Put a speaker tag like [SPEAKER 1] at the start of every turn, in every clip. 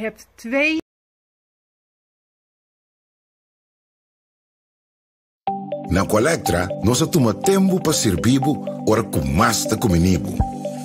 [SPEAKER 1] hebt twee.
[SPEAKER 2] Na Aqualectra nos a tuma tempu pa sirbi bo ora ku mas ta kumini bo.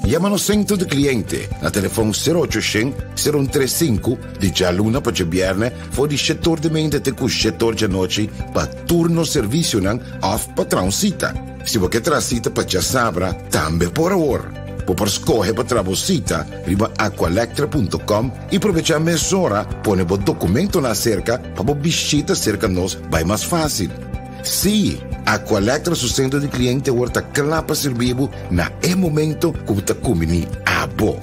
[SPEAKER 2] Yama nos Sentro di Kliente na telefon sero ocho shen, sero un tres sinku di djaluna pa djabièrnè for di shetor di meinta te ku shetor djanochi pa tur nos servisionan òf pa traha un sita. Si bo ke traha sita pa djasabra tambe por awor. Bo por skohe pa traha bo sita riba aqualectra punto com i probechá mesora pone bo dokumentonan aserka pa bo bishita serka nos bai mas fásil. Sí, Aqualectra su sentro di kliente awor ta kla pa sirbi bo na e momento ku bo ta kumbiní abo.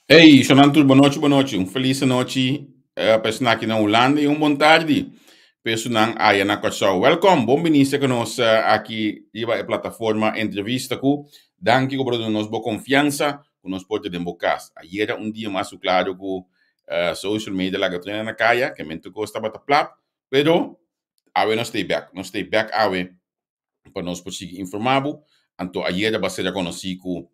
[SPEAKER 3] Hey, Shonan tur, bonochi, bonochi. Un feliz anochi eh, pa esnan aki na Hulanda y un bon tardi pa esnan aya na Kòrsou. Welkom, bon binista ku nos eh, aki riba e plataforma Entrevista ku. Danki ku bo ta duna nos bo konfiansa ku nos por ta den bo kas. Ayera un dia mas ku klaro ku eh, social media laga trena na kaya, ke men tur kos tabata plat, pero awe nos stay back. Nos stay back awe pa nos por sigui informá bo. Anto ayera bo a ser konosí ku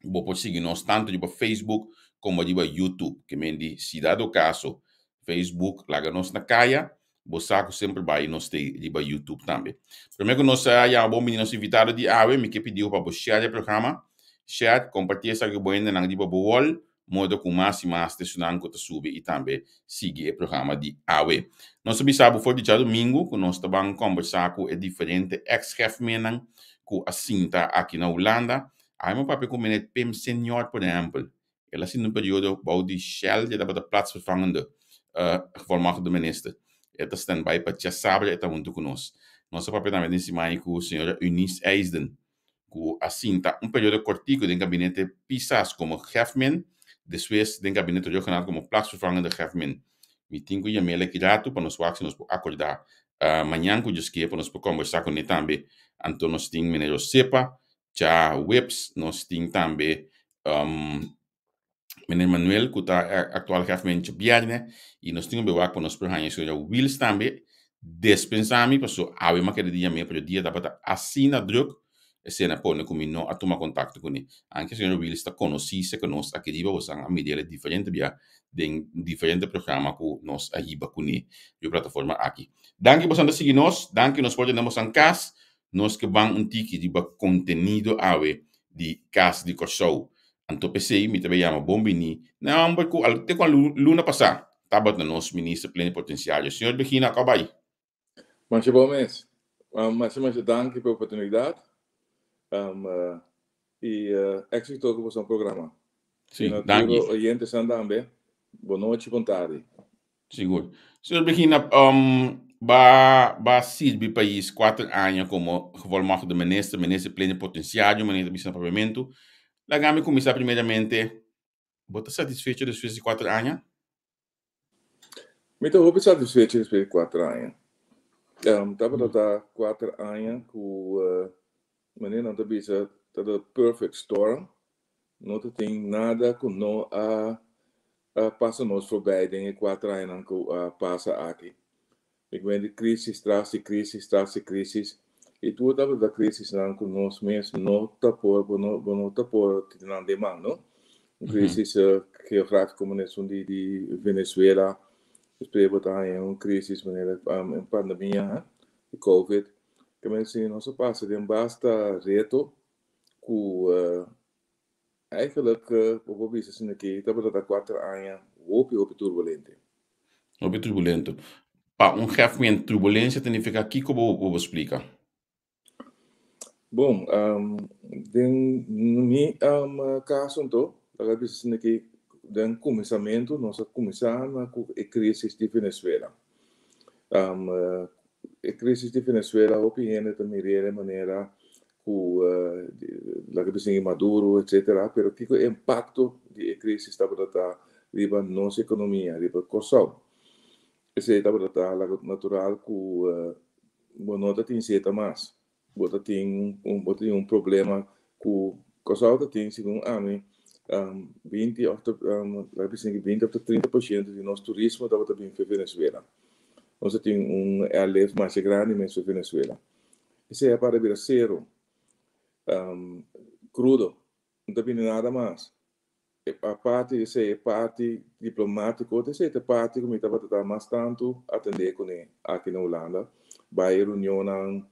[SPEAKER 3] bo por sigui nos tantu riba Facebook komo riba YouTube. Ke men di si dado kaso Facebook laga nos na kaya, bo sa ku semper bai nos te riba YouTube tambe. Promé ku nos a yama bo bini nos invitado di awe, mi ke pidi bo pa bo share e programa, share, kompartí esaki ku bo hendenan riba bo wall, modo ku mas i mas ta esunnan ku ta subi i tambe sigui e programa di awe. Nos a bisa bo for di djadumingu ku nos ta ban kombersá ku e diferente eks-hefmennan ku a sinta aki na Hulanda. Awe mi a papia ku meneer Pim Senior por ehèmpel. El a sinta un periodo bou di Shell i e tabata plaatsvervangende gevolmachtigde minister. E ta standby pa djasabra e ta huntu ku nos. Nos a papia tambe den siman ku señora Eunice Eisden. ku a sinta un periodo kortiku den gabinete Pisas komo Hefmin, despues den gabinete Rhuggenaath komo plaatsvervangende Hefmin. Mi tin ku yam'el aki ratu pa nos wak si nos por akordá mañan ku Dios ke pa nos por kombersá kuné tambe. Anto nos tin Meneer Josepa, Cha Weps, nos tin tambe Meneer Manuel ku ta aktual hefmen djabièrnè i nos tin un bewak pa nos por haña señora Wiels tambe despensá mi paso awe mi a keda di yam'é pero dia tabata asina druk esei a pone ku mi no a tuma kontakto kuné. Anke señora Wiels ta konosí serka nos aki riba bosan a mir'el diferente bia den diferente programa ku nos a hiba kuné riba plataforma aki. Danki bosan ta sigui nos, danki nos por tene bosan kas, nos ke ban un tiki riba kontenido awe di Kas di Kòrsou. Anto p'esei mi ta bay yama bon bini na e homber cu al te cual luna pasa tabata nos Minister Plenipotenciario. Señor Begina, cua bay?
[SPEAKER 4] Masha bon mes. Masha masha danki pa e oportunidad y exito cu boso programa.
[SPEAKER 3] Si,
[SPEAKER 4] Y na
[SPEAKER 3] danki.
[SPEAKER 4] tur oyentesan tambe, bon nochi, bon tardi.
[SPEAKER 3] Sigur. Señor Begina, ba ba sirbi pais kuater aña komo gevolmachtigde minister, minister plenipotenciario, manera ta bisa na papiamentu. Laga mi kuminsá primeramente, bo ta satisfecho despues di kuater aña?
[SPEAKER 4] Mi ta hopi satisfecho despues di kuater aña. Tabata ta kuater aña ku manera nan ta bisa ta the perfect storm. No ta tin nada ku no a a pasa nos forbij den e kuater añanan ku a pasa aki. Mi kuenta di krisis tras di krisis tras di krisis i tur tabata krisisnan ku nos mes no ta por bo no bo no ta por tene nan den man no. Un krisis geografiko manera esun di di Venezuela, despues bo ta haña un krisis manera un pandemia di covid. Ke men si nos a pasa den basta reto ku Eigenlijk bo por bisa asina ki tabata ta kuater aña hopi hopi turbulente.
[SPEAKER 3] Hopi turbulento. Pa un hefmen turbulencia ta nifica kico bo bo por splica?
[SPEAKER 4] Bon, den mi caso anto, laga bisa asina ki den cuminsamentu nos a cuminsa na cu e crisis di Venezuela. E crisis di Venezuela hopi hende ta mir'e den manera ku laga bisa den Maduro etcetera pero kiko e impakto di e krisis tabata ta riba nos ekonomia riba Kòrsou. Esei tabata ta algo natural ku bo no ta tin seta mas bo ta tin bo ta tin un problema ku Kòrsou ta tin segun ami 20 òf laga bisa 20 òf 30 por shento di nos turismo tabata bin for Venezuela. Nos a tin un airlift masha grandi mes pa Venezuela. Esei a para bira sero. Crudo. No ta bini nada mas. Aparte di esei, e parti diplomátiko, ta esei ta e parti ku mi tabata ta mas tantu atendé kuné aki na Hulanda. Bai e reunionnan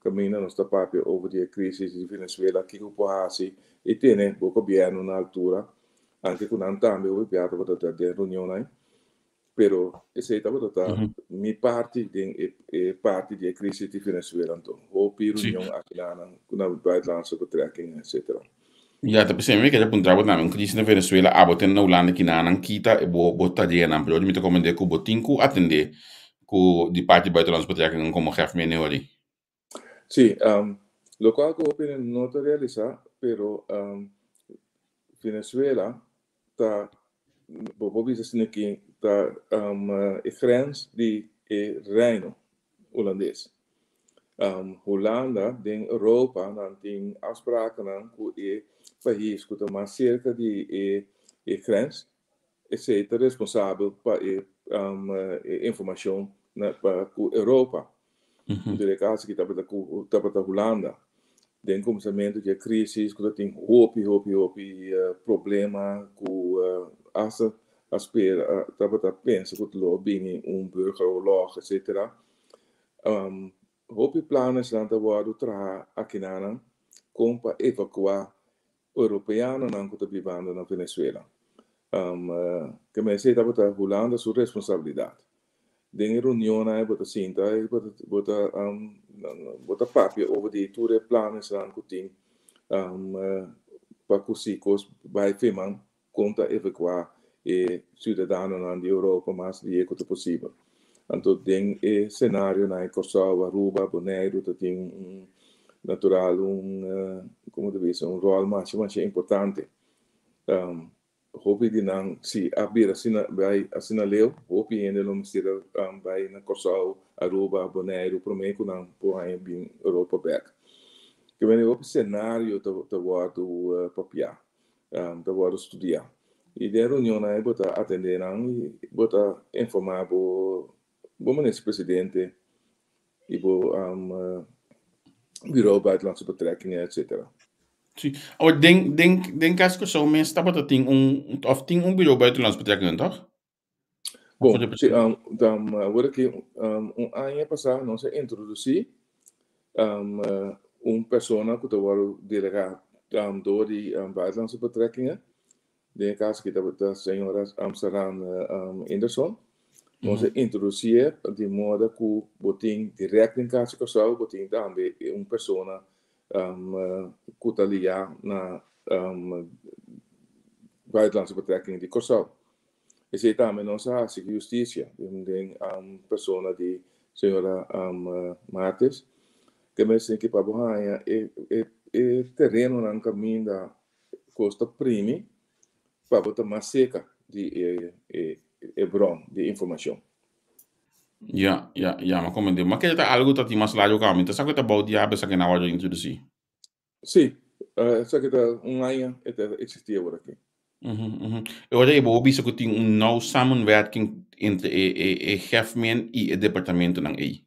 [SPEAKER 4] kaminda nos ta papia over di e krísis di Venezuela, kiko por hasi i tene bo gobièrnu na altura, anke ku nan tambe hopi bia tabata ta den reunionnan. Pero esei tabata ta mi parti den e parti di e crisis di Venezuela anto. Hopi reunion akinan ku na buitenlandse betrekkingen etcetera.
[SPEAKER 3] Ya, ta p'esei mi kere puntra bo tambe, un crisis na Venezuela abo ten na Hulanda kinanan kita e bo bo tareanan, pero mi ta komprende ku bo tin ku atende ku di parti buitenlandse betrekkingen komo gef menehori.
[SPEAKER 4] Sí, lokual ku hopi hende no ta realisá, pero Venezuela ta, bo por bisa asina aki, ta e grens di e Reino Hulandes. Hulanda den Europa nan tin afsprakennan ku e pais ku ta mas serka di e grens, esei ta responsabel pa e informashon pa ku Europa. Anto e kaso aki tabata ku tabata Hulanda. Den kuminsamentu di e krisis ku ta tin hopi hopi hopi problema ku asta a spera tabata pensa ku lo bini un burgeroorlog etcetera. Hopi planesnan ta wòrdu traha akinanan kon pa evakuá Europeanonan ku ta bibando na Venezuela. Ke mester tabata Hulanda su responsabilidat. Den e reunionnan bo ta sinta i bo ta bo ta papia over di tur e planesnan ku tin pa ku si kos bai firman kon ta evakuá e siudadanonan di Europa mas lihe ku ta posibel. Anto den e senarionan e Kòrsou, Aruba, Boneiru ta tin un natural un komo ta bisa un ròl masha masha importante. Hopi di nan si a bira asina bai asina leu, hopi hende lo mester a bai na Kòrsou, Aruba, Boneiru promé ku nan por haña bin Europa bèk. Ke manera hopi senario ta ta wòrdu papiá, ta wòrdu studiá. I den reunionnan ei bo ta atendé nan i bo ta informá bo bo minister presidente i bo Bureau Buitenlandse Betrekkingen etcetera.
[SPEAKER 3] Sí. Awor den den den cas Kòrsou mes tabata tin un of tin un Bureau Buitenlandse Betrekkingen toch?
[SPEAKER 4] Bon, sí, dan awor aki un aña pasá nos a introdusí un persona ku ta wòrdu delegá dor di Buitenlandse Betrekkingen. Den e kaso aki tabata señora Saran Inderson. Nos a introdusié di moda ku bo tin dirèkt den Kas di Kòrsou, bo tin tambe un persona ku ta liá na Buitenlandse Betrekkingen di Kòrsou. Esei tambe nos a hasi ku hustisia den persona di señora Martes. Ke mester ki pa bo haña e terenonan kaminda kos ta primi pa bo ta mas seka di e bron di informashon.
[SPEAKER 3] Ya, ya, ya, mi a komprende. Ma keda ta algu ta tin mas largu kaba. Mi ta sa ku e ta bou diabel esaki nan a wòrdu introdusí.
[SPEAKER 4] Sí, esaki ta un aña e ta eksistí awor aki.
[SPEAKER 3] E ora ei bo por bisa ku tin un nauw samenwerking entre e e e hefmen i e departamentonan ei.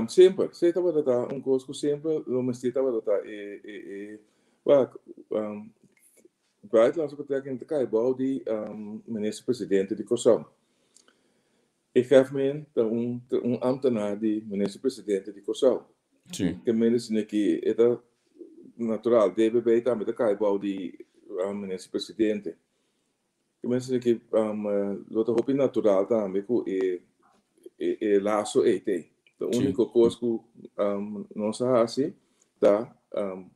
[SPEAKER 4] Semper, se tabata ta un kos ku semper lo mester tabata ta e e e wak buitenlandse betrekking ta kai bou di minister presidente di Kòrsou. E hefmen ta un un ambtenaar di minister presidente di Kòrsou.
[SPEAKER 3] Sí.
[SPEAKER 4] Ke mende sine ki e ta natural DBB tambe ta kai bou di minister presidente. Ke mester di ki lo ta hopi natural tambe ku e e laso ei t'ei. Ta úniko kos ku nos a hasi ta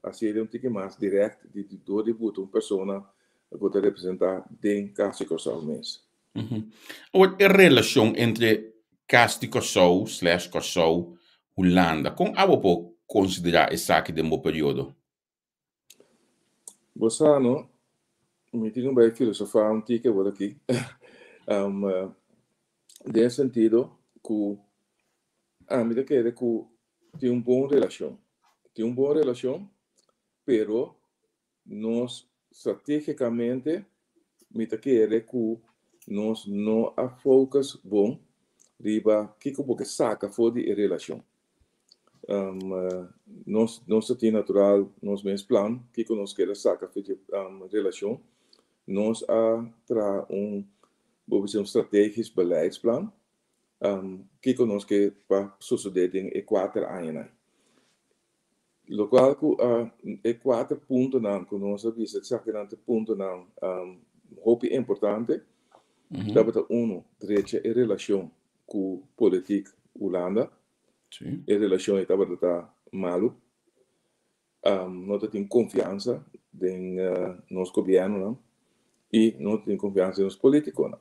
[SPEAKER 4] hasié un tiki mas dirèkt di dor di buta un persona ku ta representá den Kas di Kòrsou mes.
[SPEAKER 3] Awor e relashon entre Kas di Kòrsou slash Kòrsou Hulanda, kon abo por konsiderá esaki den bo periodo?
[SPEAKER 4] Bo sa no, mi tin ku bai filosofá un tiki awor aki. Den e sentido ku ami ta kere ku tin un bon relashon. Tin un bon relashon, pero nos stratégikamente mi ta kere ku. Nos no a focus bon riba kiko bo ke saka for di e relashon. Nos ta tin natural nos mes plan kiko nos keda saka for di e relashon. Nos a traha un, bo bisa un strategisch beleidsplan, kiko nos ke pa sosodé den e kuater añanan. Lokual ku e kuater puntonan ku nos a bisa esakinan ta puntonan hopi importante, tabata unu, drecha e relashon ku politik Hulanda. E relashon ei tabata ta malu. No ta tin konfiansa den nos gobièrnunan i no ta tin konfiansa den nos politikonan.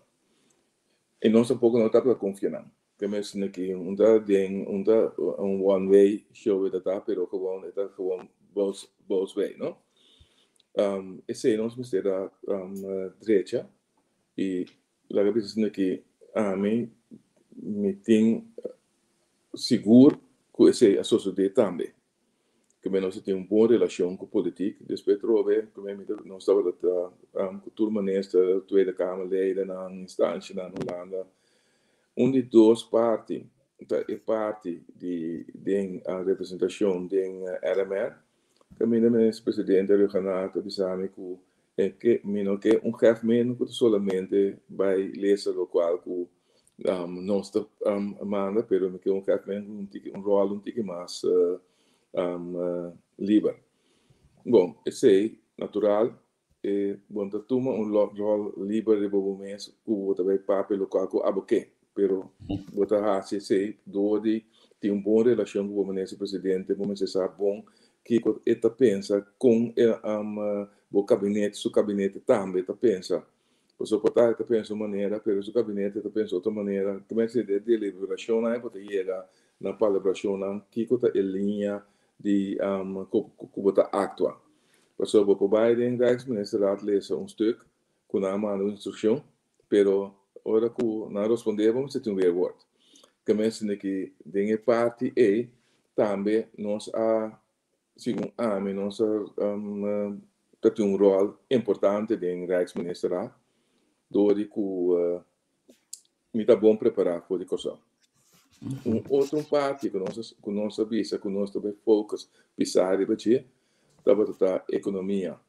[SPEAKER 4] I nos tampoko no tabata konfia nan. Te mes neki un ta den un ta un one way show e ta ta pero gewoon e ta gewoon both both way no. Esei nos mester a drecha i laga bisa esaki ki ami mi tin sigur ku esei a sosode tambe. Ke men nos a tin un bon relashon ku politik. Despues trobe ku men nos tabata ta ku tur minister, Tweede Kamer ledennan, instanshanan Hulanda. Un di dos parti ta e parti di den representashon den RMR. Kaminda minister presidente Rhuggenaath ta bisa mi ku e ke mi no ke un gef meno ku ta solamente bai lesa lokual ku nos ta manda pero mi ke un gef meno ku un tiki un ròl un tiki mas liber. Bon, esei natural e bo no ta tuma un ròl liber riba bo mes ku bo ta bai papia lokual ku abo ke, pero bo ta hasi esei dor di tin un bon relashon ku bo minister presidente, bo mester sa bon kiko e ta pensa, kon e bo kabinete, su kabinete tambe ta pensa. Pasobra por ta e ta pensa un manera, pero su kabinete ta pensa otro manera. Ta mester den deliberashonnan bo ta yega na palabrashonnan kiko ta e liña di ku bo ta aktua. Pasobra bo por bai den Rijksministerraad lesa un stuk ku nan a manda un instrukshon, pero ora ku nan rospondé bo mester tin un weerwoord. Ke mester ki den e parti ei tambe nos a, segun ami, nos a ta tin un ròl importante den Rijksministerraad dor di ku mi ta bon prepará for di Kòrsou. Un otro parti ku nos ku nos a bisa ku nos ta bai focus pisá riba dje tabata ta ekonomia.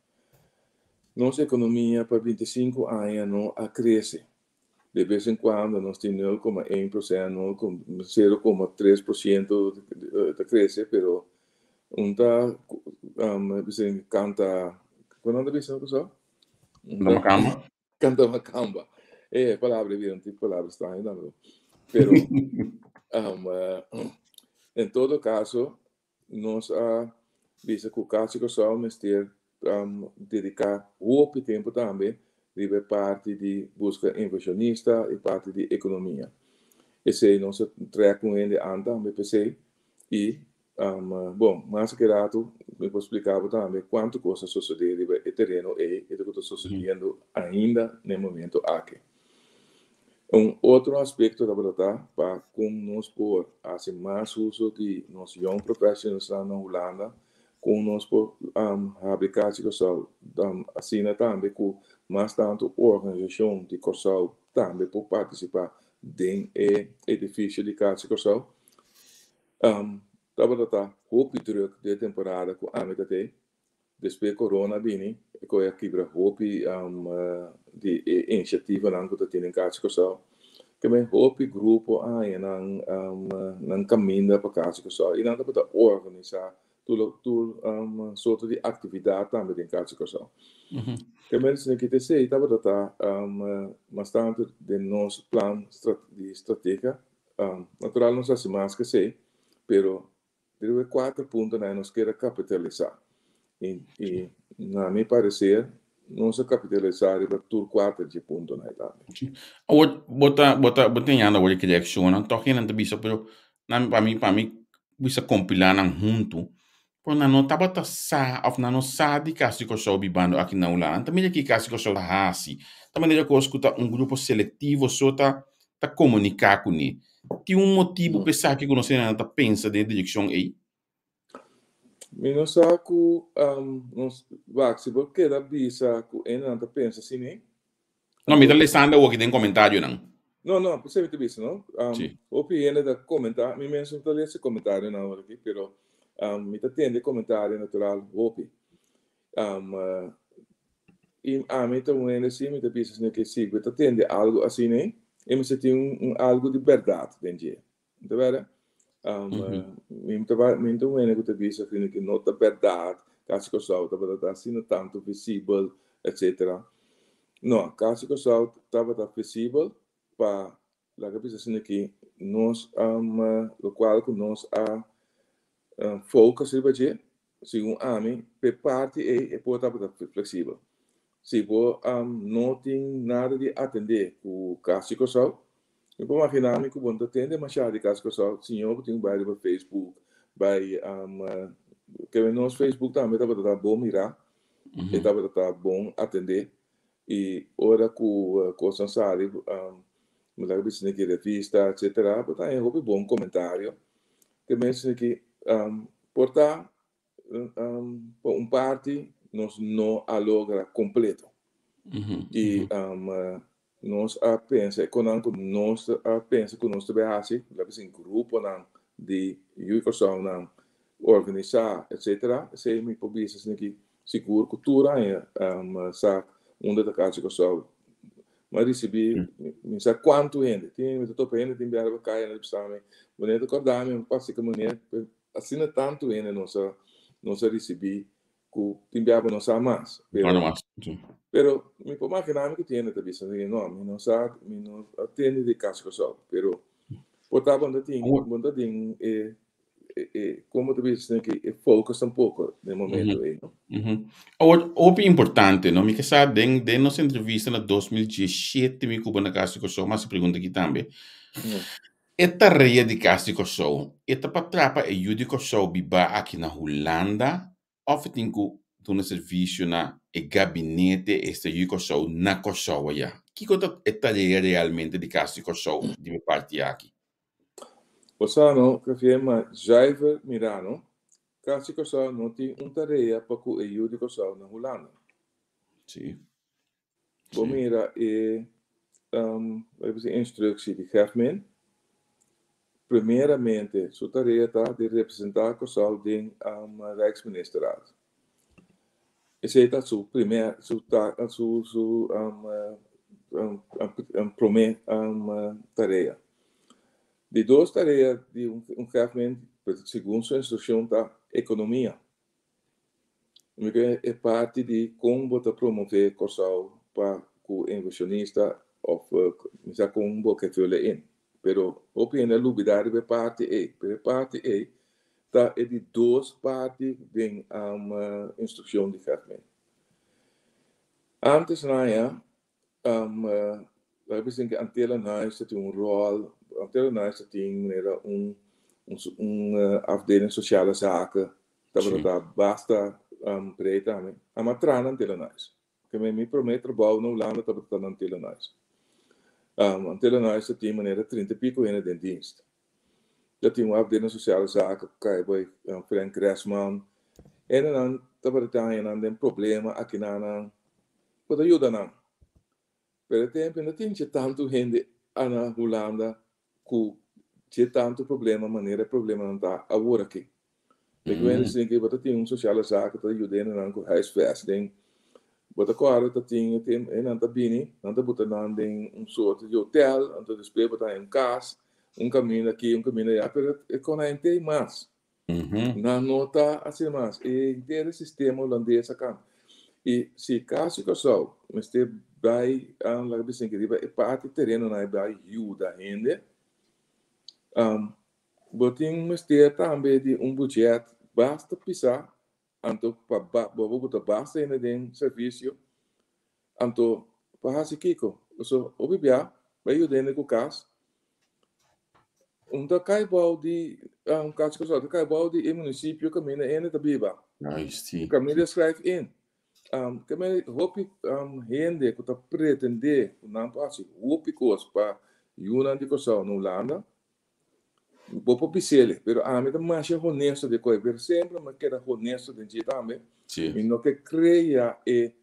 [SPEAKER 4] Nos ekonomia pa 25 aña no a krese. De bes en kuando nos tin 0,1%, 0,3% ta krese, pero un ta bisa kanta, kon nan ta bisa na Kòrsou?
[SPEAKER 3] Kanta makamba.
[SPEAKER 4] Kanta makamba. E palabra bira un tipo palabra straño tambe. Pero en todo caso nos a bisa ku Kas di Kòrsou mester dediká hopi tempu tambe riba e parti di buska invershonista i parti di ekonomia. Esei nos a trèk un hende an tambe p'esei i bon, mas ke ratu mi por splika bo tambe kuantu kos a sosodé riba e tereno ei i loke ta sosodiendo ainda na e momento aki. Un otro aspekto tabata ta pa kon nos por hasi mas uso di nos young professionalsnan na Hulanda, kon nos por habri Kas di Kòrsou asina tambe ku mas tantu organisashon di Kòrsou tambe por partisipá den e edifisio di Kas di Kòrsou. Tabata ta hopi drùk den e temporada ku ami ta tei. Despues corona a bini, e koe a kibra hopi di e inisiativanan ku ta tene den Kas di Kòrsou. Ke men hopi grupo a haña nan nan kaminda pa Kas di Kòrsou i nan tabata organisá tur tur sorto di aktividat tambe den Kas di Kòrsou. Ke men esaki esei tabata ta mas tantu den nos plan di strategia. Natural nos hasi mas ke esei, pero Riba e kuater puntonan ei nos kier a kapitalisá. I i na mi pareser nos a kapitalisá riba tur kuater dje puntonan ei tambe.
[SPEAKER 3] Awor bo ta bo ta bo ta yanda awor di reakshonnan tòg hende ta bisa pero nan pa mi pa mi bisa kompilá nan huntu pero nan no tabata sa òf nan no sa di Kas di Kòrsou bibando aki na Hulanda. Nan ta mira ki Kas di Kòrsou ta hasi. Ta manera kos ku ta un grupo selektivo so ta ta komuniká kuné. Tin un motibu pa esaki ku nos hendenan ta pensa den e direkshon ei?
[SPEAKER 4] Mi no sa ku nos wak si bo keda bisa ku hendenan ta pensa asina ei.
[SPEAKER 3] No, mi ta lesando awor aki den comentarionan.
[SPEAKER 4] No, no, p'esei mi ta bisa, no?
[SPEAKER 3] Sí.
[SPEAKER 4] Hopi hende ta comenta, mi mes no ta lesa comentarionan awor aki, pero mi ta tende comentario natural hopi. I ami ta un hende si, mi ta bisa asina ke si bo ta tende algo asina ei, e mester tin un algo di bèrdat den dje. Ta bèrdat? Mi ta mi ta un hende ku ta bisa asina ke no ta bèrdat, Kas di Kòrsou tabata ta asina tantu visibel, etsetera. No, Kas di Kòrsou tabata visibel pa laga bisa asina ki nos lokual ku nos a focus riba dje, segun ami, p'e parti ei e por tabata fleksibel. Si bo no tin nada di atendé ku Kas di Kòrsou, mi por maginá mi ku bo no ta tende mashá di Kas di Kòrsou, siñor bo tin ku bai riba Facebook, bai kende nos Facebook tambe tabata ta bon mirá, e tabata ta bon atendé i ora ku kosnan sali mi ta bisa ki revista etcetera bo ta haña hopi bon komentario ke mester ki por ta pa un parti nos no a logra kompleto i nos a pensa e konan ku nos a pensa ku nos ta bai hasi la bisa gruponan di yu Kòrsounan organisá etcetera esei mi por bisa esaki sigur ku tur aña sa unda ta Kas di Kòrsou mi a risibí mi sa kuantu hende tin mi ta topa hende tin biaha riba kaya nan ta bisa mi manera ta kòrda mi mi pasa ki manera asina tantu hende nos a nos a risibí ku tin biaha bo no sa mas pero pero mi por imaginá mi ku tin hende ta bisa no mi no sa mi no a tende di Kas di Kòrsou pero por ta bo no ta tin bo no ta tin e Como ta bisa ki e focus tampoco den momento ei, no?
[SPEAKER 3] Awor, hopi importante, no? Mi ke sa den den nos entrevista na 2017 mi kuba na Kas di Kòrsou, mi hasi pregunta aki tambe. E tarea di Kas di Kòrsou, e ta pa trapa e yu di Kòrsou bibá aki na Hulanda òf e tin ku duna servisio na e gabinete esta yu di Kòrsou na Kòrsou ayá? Kiko ta e tarea realmente di Kas di Kòrsou di e parti aki?
[SPEAKER 4] Bo sa no, Javier, ma zuiver mira no, Kas di Kòrsou no tin un tarea pa ku e yu di Kòrsou na Hulanda.
[SPEAKER 3] Sí.
[SPEAKER 4] Bo mira e, laga bisa instructie di Gevmin, primeramente su tarea ta di representá Kòrsou den Rijksministerraad. Esei ta su primer, su ta, su, su promé tarea. Di dos tarea di un un gevment, segun su instrukshon ta ekonomia. Mi ke e parti di kon bo ta promové Kòrsou pa ku invershonista òf mi sa kon bo ke vul e in. Pero hopi hende a lubidá riba e parti ei. Pero e parti ei ta e di dos parti den instrukshon di Gevmen. Antes nan ya, laga bisa ku Antillenhuis ta tin un ròl, Antillenhuis ta tin manera un un afdeling sociale zaken, tabata ta basta breed tambe. Amo a traha na Antillenhuis. Ke mi mi promé trabou na Hulanda tabata na Antillenhuis. Antillenhuis ta tin manera trinta i piko hende den dienst. Ta tin un afdeling sociale zaken ku kai bai Frank Gressman. Hendenan tabata ta haña nan den problema akinanan bo ta yuda nan. Pero e tempu no tin dje tantu hende na Hulanda ku dje tantu problema manera e problemanan ta awor aki. Mi ku hende sinti bo ta tin un sociale zaak ta yuda hendenan ku huisvesting. Bo ta kòrda ta tin e tempu hendenan ta bini, nan ta buta nan den un soort di hotel, anto despues bo ta haña un kas, un kaminda aki, un kaminda allá, pero e konai henter mas. Nan no ta asina mas. E henter e sistema hulandes a kambia. I si kas di Kòrsou mester bai, laga bisa riba e parti terenonan e bai yuda hende, Bo tin mester tambe di un budget basta pisá, anto pa bo bo ta basta hende den servisio, anto pa hasi kiko? Pasobra hopi bia bai yuda hende ku kas, un ta kai bou di un kas ku ta kai bou di e munisipio kaminda hende ta biba, kaminda e skrijf in. Ke men hopi hende ku ta pretendé ku nan por hasi hopi kos pa yunan di Kòrsou na Hulanda, Bo por bis'el, pero ami ta masha honesto di koe, pero semper mi a keda honesto den dje tambe.
[SPEAKER 3] Sí.
[SPEAKER 4] Mi no ke krea e,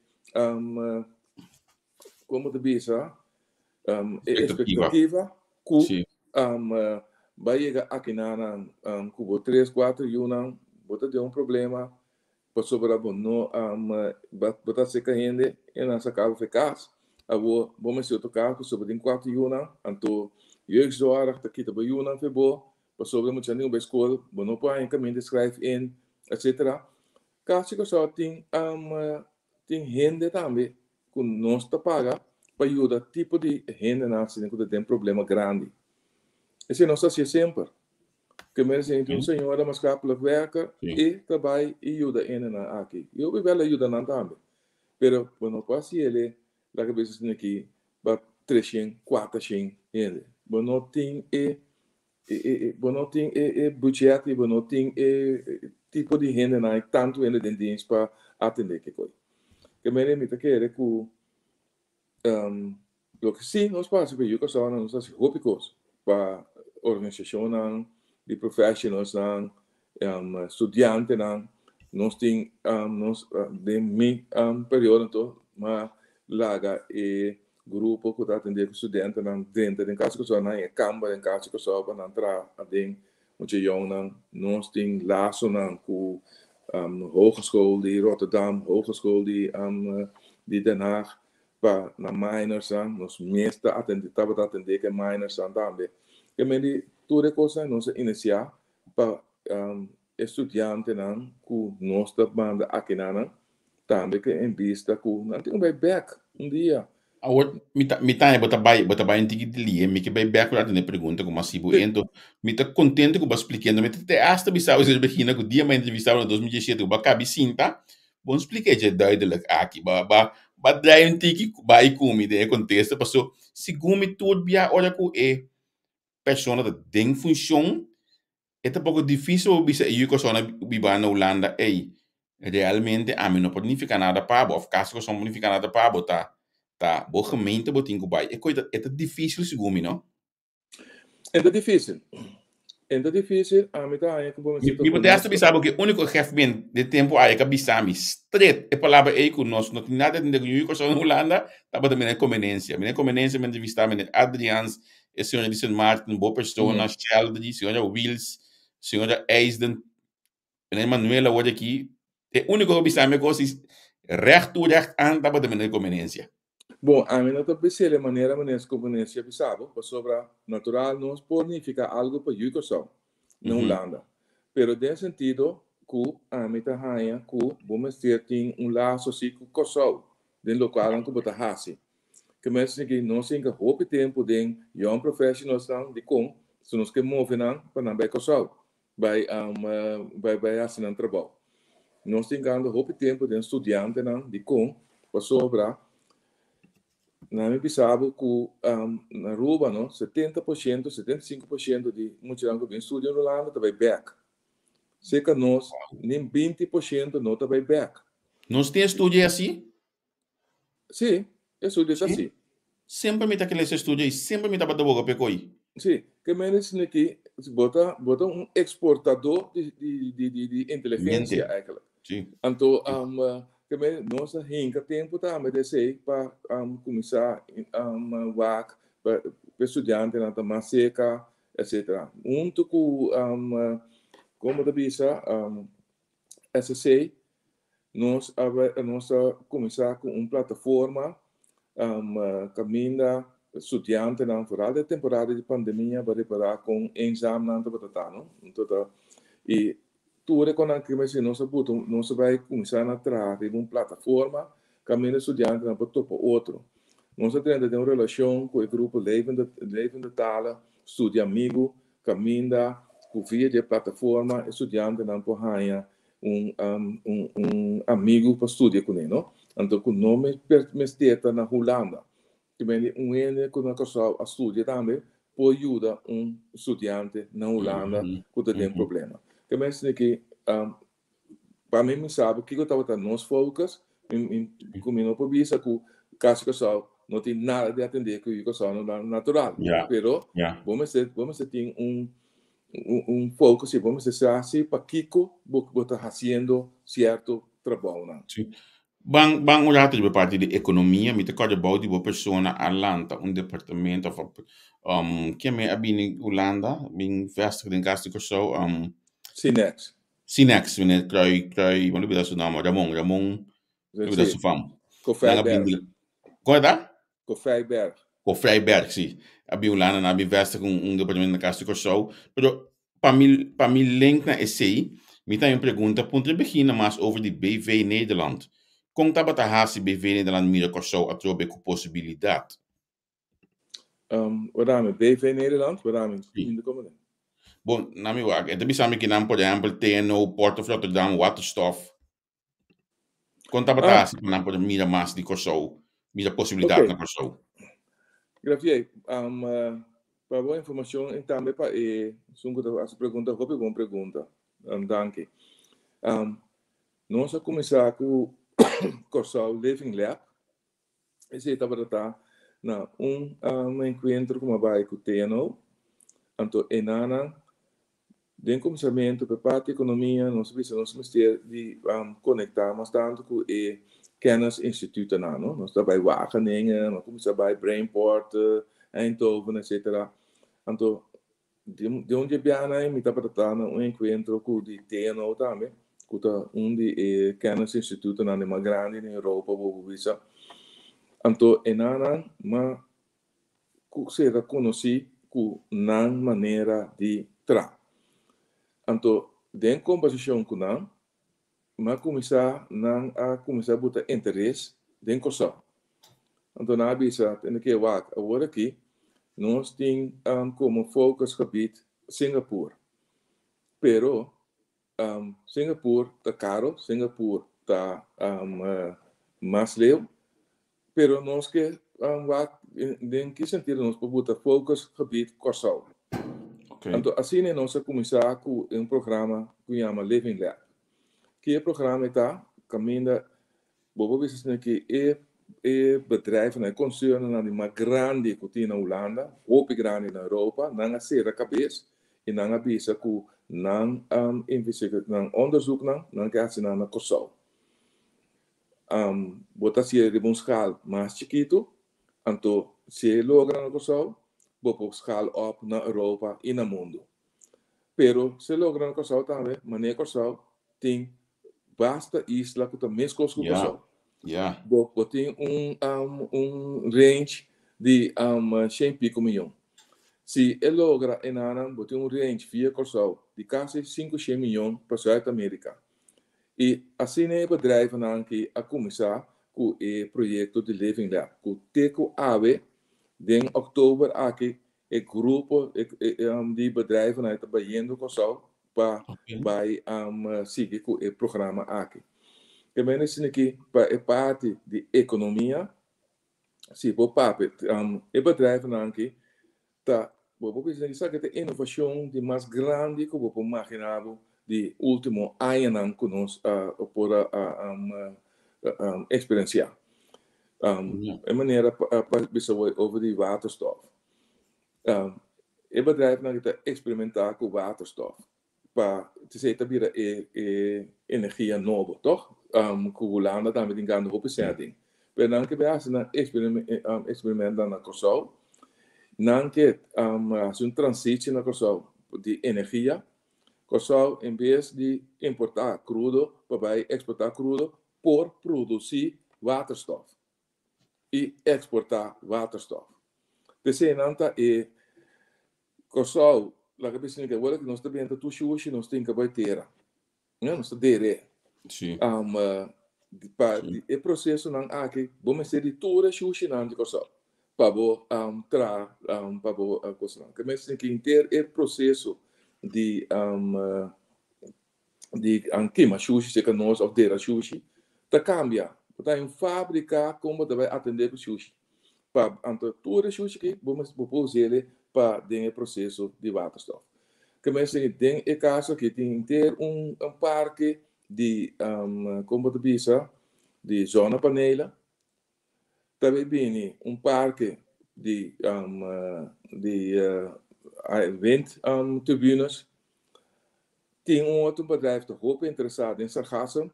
[SPEAKER 4] kon bo ta bisa, e ekspektativa ku bai yega akinanan ku bo tres kuater yunan bo ta den un problema pasobra bo no bo ta seka hende i nan saka bo for e kas. Awor bo mester otro kas pasobra bo tin kuater yunan anto jeugdzorg ta kita bo yunan for bo pasobra muchanan tin ku bai skol bo no por haña kaminda di skrijf in etcetera. Kasi Kòrsou tin tin hende tambe ku nos ta paga pa yuda tipo di hendenan asina ku ta den problema grandi. Esei nos ta hasié semper. Ke mester sinti un señora maatschappelijk werker i ta bai i yuda hendenan aki. I hopi bel a yuda nan tambe. Pero bo no por hasi el laga bisa asina aki pa treshen, kuatershen hende. Bo no tin e bo no tin e budget i bo no tin e tipo di hendenan i tantu hende den dienst pa atendé ke kos. Ke manera mi ta kere ku loke si nos por hasi pa yu Kòrsou nos hasi hopi kos pa organisashonnan di professionalsnan, studiantenan. Nos tin nos den mi periodo anto m'a laga e grupo ku ta atendé ku studentenan drenta den Kas di Kòrsou, nan e kamba den Kas di Kòrsou pa nan traha aden mucha yòngnan. Nos tin lasonan ku Hogeschool di Rotterdam, Hogeschool di Den Haag pa nan minorsnan. Nos mes ta atendé, tabata atendé ku e minorsnan tambe. Ke men di tur e kosnan nos a inisiá pa e studiantenan ku nos ta manda akinanan tambe ke en bista ku nan tin ku bai bek un dia.
[SPEAKER 3] Awor, mi ta, mi ta, bo ta bai, bo ta bai un tiki di lie, mi ke bai bek ku atende pregunta ku mas sibu ento. Mi ta kontento ku bo a splikendo. Mi ta te hasta bisa bo, señor Begina, ku dia mi a entrevista bo na 2017 ku bo a kabi sinta, bo no splika dje duidelijk aki. Bo a, bo a, bo a draai un tiki bai ku mi den e kontesta, paso segun mi tur bia ora ku e persona ta den funshon, E ta poko difísil pa bisa e yu kòrsou na biba na Hulanda, ey, realmente ami no por nifiká nada pa bo òf kas kòrsou no por nifiká nada pa bo, ta ta bo gemeente bo tin ku bai. E kos e ta difísil segun mi, no?
[SPEAKER 4] E ta difísil. E ta difísil, ami ta haña ku bo mester ta
[SPEAKER 3] Mi por hasta bisa bo ku e úniko gemeente den tempu aye ku a bisa mi stret e palabra ey ku nos no tin nada di tende ku yu kòrsou na Hulanda tabata Meneer Comenencia. Meneer Comenencia mi a entrevistá Meneer Adriaans e señora di Sint Maarten, bo persona, Sheldry, señora Wiels, señora Eisden, meneer Manuel awor aki, e único ku bisa mi kos is recht toe recht aan tabata meneer Comenencia.
[SPEAKER 4] Bon, ami no ta bis'el e manera meneer Comenencia bisa bo, pasobra natural nos por nifica algo pa yu Kòrsou na Hulanda, pero den sentido ku ami ta haña ku bo mester tin un laso si ku Kòrsou den lokualnan ku bo ta hasi. Ke mester ki nos hinka hopi tempu den young professionals nan dikon si nos ke move nan pa nan bai Kòrsou bai bai bai hasi nan trabou. Nos tin gando hopi tempu den studiantenan dikon pasobra nan mi bisa bo ku na Aruba no 70% 75% di muchanan ku bin studia na Hulanda ta bai bèk. Serka nos nin 20% no ta bai bèk.
[SPEAKER 3] Nos tin estudio asi?
[SPEAKER 4] Sí, e estudio ta así.
[SPEAKER 3] Semper mi ta kere ese estudio i semper mi tabata boga p'e koi.
[SPEAKER 4] Sí, ke mende esaki aki, bo ta bo ta un eksportadó di di di di di inteligensia eigenlijk.
[SPEAKER 3] Sí.
[SPEAKER 4] Anto ke mende nos a hinka tempu tambe di esei pa kuminsá wak pa e studiantenan ta mas seka etcetera. Huntu ku komo ta bisa SSC Nos a nos a kuminsá ku un plataforma kaminda studiantenan foral den temporada di pandemia pa repará kon eenzaam nan tabata ta no. Anto ta i tur e konan ki mester nos a buta nos a bai kuminsá na traha riba un plataforma kaminda studiantenan por topa otro. Nos a drenta den un relashon ku e grupo Levende Levende Talen Studia Amigu kaminda ku via di e plataforma e studiantenan por haña un un amigu pa studia kuné no anto ku no mester ta na Hulanda te mende un hende ku na Kòrsou a studia tambe por yuda un studiante na Hulanda ku ta den problema te mester esei ki pa mi mi sabi kiko tabata nos focus ku mi no por bisa ku Kas Kòrsou no tin nada di atendé ku yu Kòrsou no natural pero bo mester bo mester tin un un focus y bo mester sa si pakiko bo ta haciendo cierto trabounan.
[SPEAKER 3] Sí. Ban ban un rato riba e parti di ekonomia. Mi ta kòrda bou di bo persona a lanta un departamento òf a ken mi a bini Hulanda bin vèstig den kas di Kòrsou
[SPEAKER 4] Sinex.
[SPEAKER 3] Sinex, meneer Krui Krui mi a lubida su nòmber Ramon Ramon mi a lubida su fam. Nan a
[SPEAKER 4] bin
[SPEAKER 3] Kon e ta?
[SPEAKER 4] Kofijberg.
[SPEAKER 3] Kofijberg, si. A bin Hulanda, nan a bin vèstig un un departamento na Kas di Kòrsou. Pero pa mi pa mi link na esei, mi ta haña un pregunta, puntra Begina mas over di BV Nederland. Kon tabata hasi BV Nederland mira Kòrsou atrobe ku posibilidat?
[SPEAKER 4] Wat dame? BV Nederland? Wat dame?
[SPEAKER 3] Si. Bon, na mi wak. E ta bisa mi kinan, por ehèmpel, TNO, Port of Rotterdam, Waterstof. Kon tabata ah. hasi pa nan por mira mas di Kòrsou, mira posibilidat na Kòrsou?
[SPEAKER 4] Grafier, pa bo informashon i tambe pa e esun ku ta hasi pregunta, hopi bon pregunta. Danki. Nos a kuminsá ku Kòrsou Living Lab. Esei tabata ta na un enkuentro ku mi a bai ku TNO. Anto e nannan Den kuminsamentu pa e parti ekonomia nos a bisa nos mester di konektá mas tantu ku e kennisinstitutennan, no. Nos ta bai Wageningen, nos a kuminsá bai Brainport, Eindhoven, etcetera. Anto den un di e biahanan ei mi tabata ta na un enkuentro ku di TNO tambe, ku ta un di e kennisinstitutennan di mas grandi na Europa bo por bisa. Anto e nannan mas ku sera konosí ku nan manera di tra. Anto den kombersashon ku nan, mi a kuminsá nan a kuminsá buta interes den Kòrsou. Anto nan a bisa, Tende ke wak, awor aki nos tin komo focusgebied Singapore, pero Singapore ta karo, Singapore ta mas leu, pero nos ke wak den ki sentido nos por buta focus gebied Kòrsou. Anto asina nos a kuminsá ku un programa ku yama Living Lab. Ki e programa e ta kaminda bo por bisa asina ki e e bedrijfnan, e konsernnan di mas grandi ku tin na Hulanda, hopi grandi na Europa, nan a sera kabes i nan a bisa ku nan nan onderzoeknan nan ke hasi nan na Kòrsou. Bo ta hasié riba un skaal mas chikitu, anto si e logra na Kòrsou, bo por skaal òp na Europa i na mundu. Pero si e logra na Kòrsou tambe, manera Kòrsou tin basta isla ku ta meskos ku Kòrsou. Bo bo tin un un range di shen piko miyon. Si e logra enanan bo tin un range via Kòrsou di kasi 500 miyon pa Zuid Amerika. I asina e bedrijvennan ki a kuminsá ku e proyekto di Living Lab ku te ku awe den òktober aki e grupo di bedrijvennan ta bayendo Kòrsou pa bai sigui ku e programa aki. Ke mende asina ki pa e parti di ekonomia, si bo papia e bedrijvennan aki ta bo por bisa esaki ta e inovashon di mas grandi ku bo por magina bo di ultimo añanan ku nos a por a eksperensiá. E manera pa bisa bo over di waterstof. E bedrijfnan ki ta eksperimentá ku waterstof pa esei ta bira e e energia nobo, tòg? Ku Hulanda tambe tin gana hopi sèn aden. Pero nan ke bai hasi nan eksperimentnan na Kòrsou, nan ke hasi un transitie na Kòrsou di energia. Kòrsou en bes di importá krudo pa bai eksportá krudo por produsí waterstof. i eksportá waterstof. P'esei nan ta e Kòrsou, laga bisa mi ke ora ku nos ta benta tur shushi nos tin ke bai tera. Ya, nos ta der'é.
[SPEAKER 3] Sí.
[SPEAKER 4] Pa e prosesonan aki bo mester di tur e shushinan di Kòrsou pa bo traha pa bo kosnan. Ke mester tin henter e proseso di di kima shushi serka nos of dera shushi ta kambia. Bo ta un fabrika kon bo ta bai atende ku shushi. Pa anto tur e shushi aki bo mester bo por us'e pa den e proseso di waterstof. Ke mester den e kaso aki tin henter un parke di kon bo ta bisa di zonnepanelen. Ta bai bini un parke di di windturbunes. Tin un otro bedrijf ta hopi interesá den sargassum.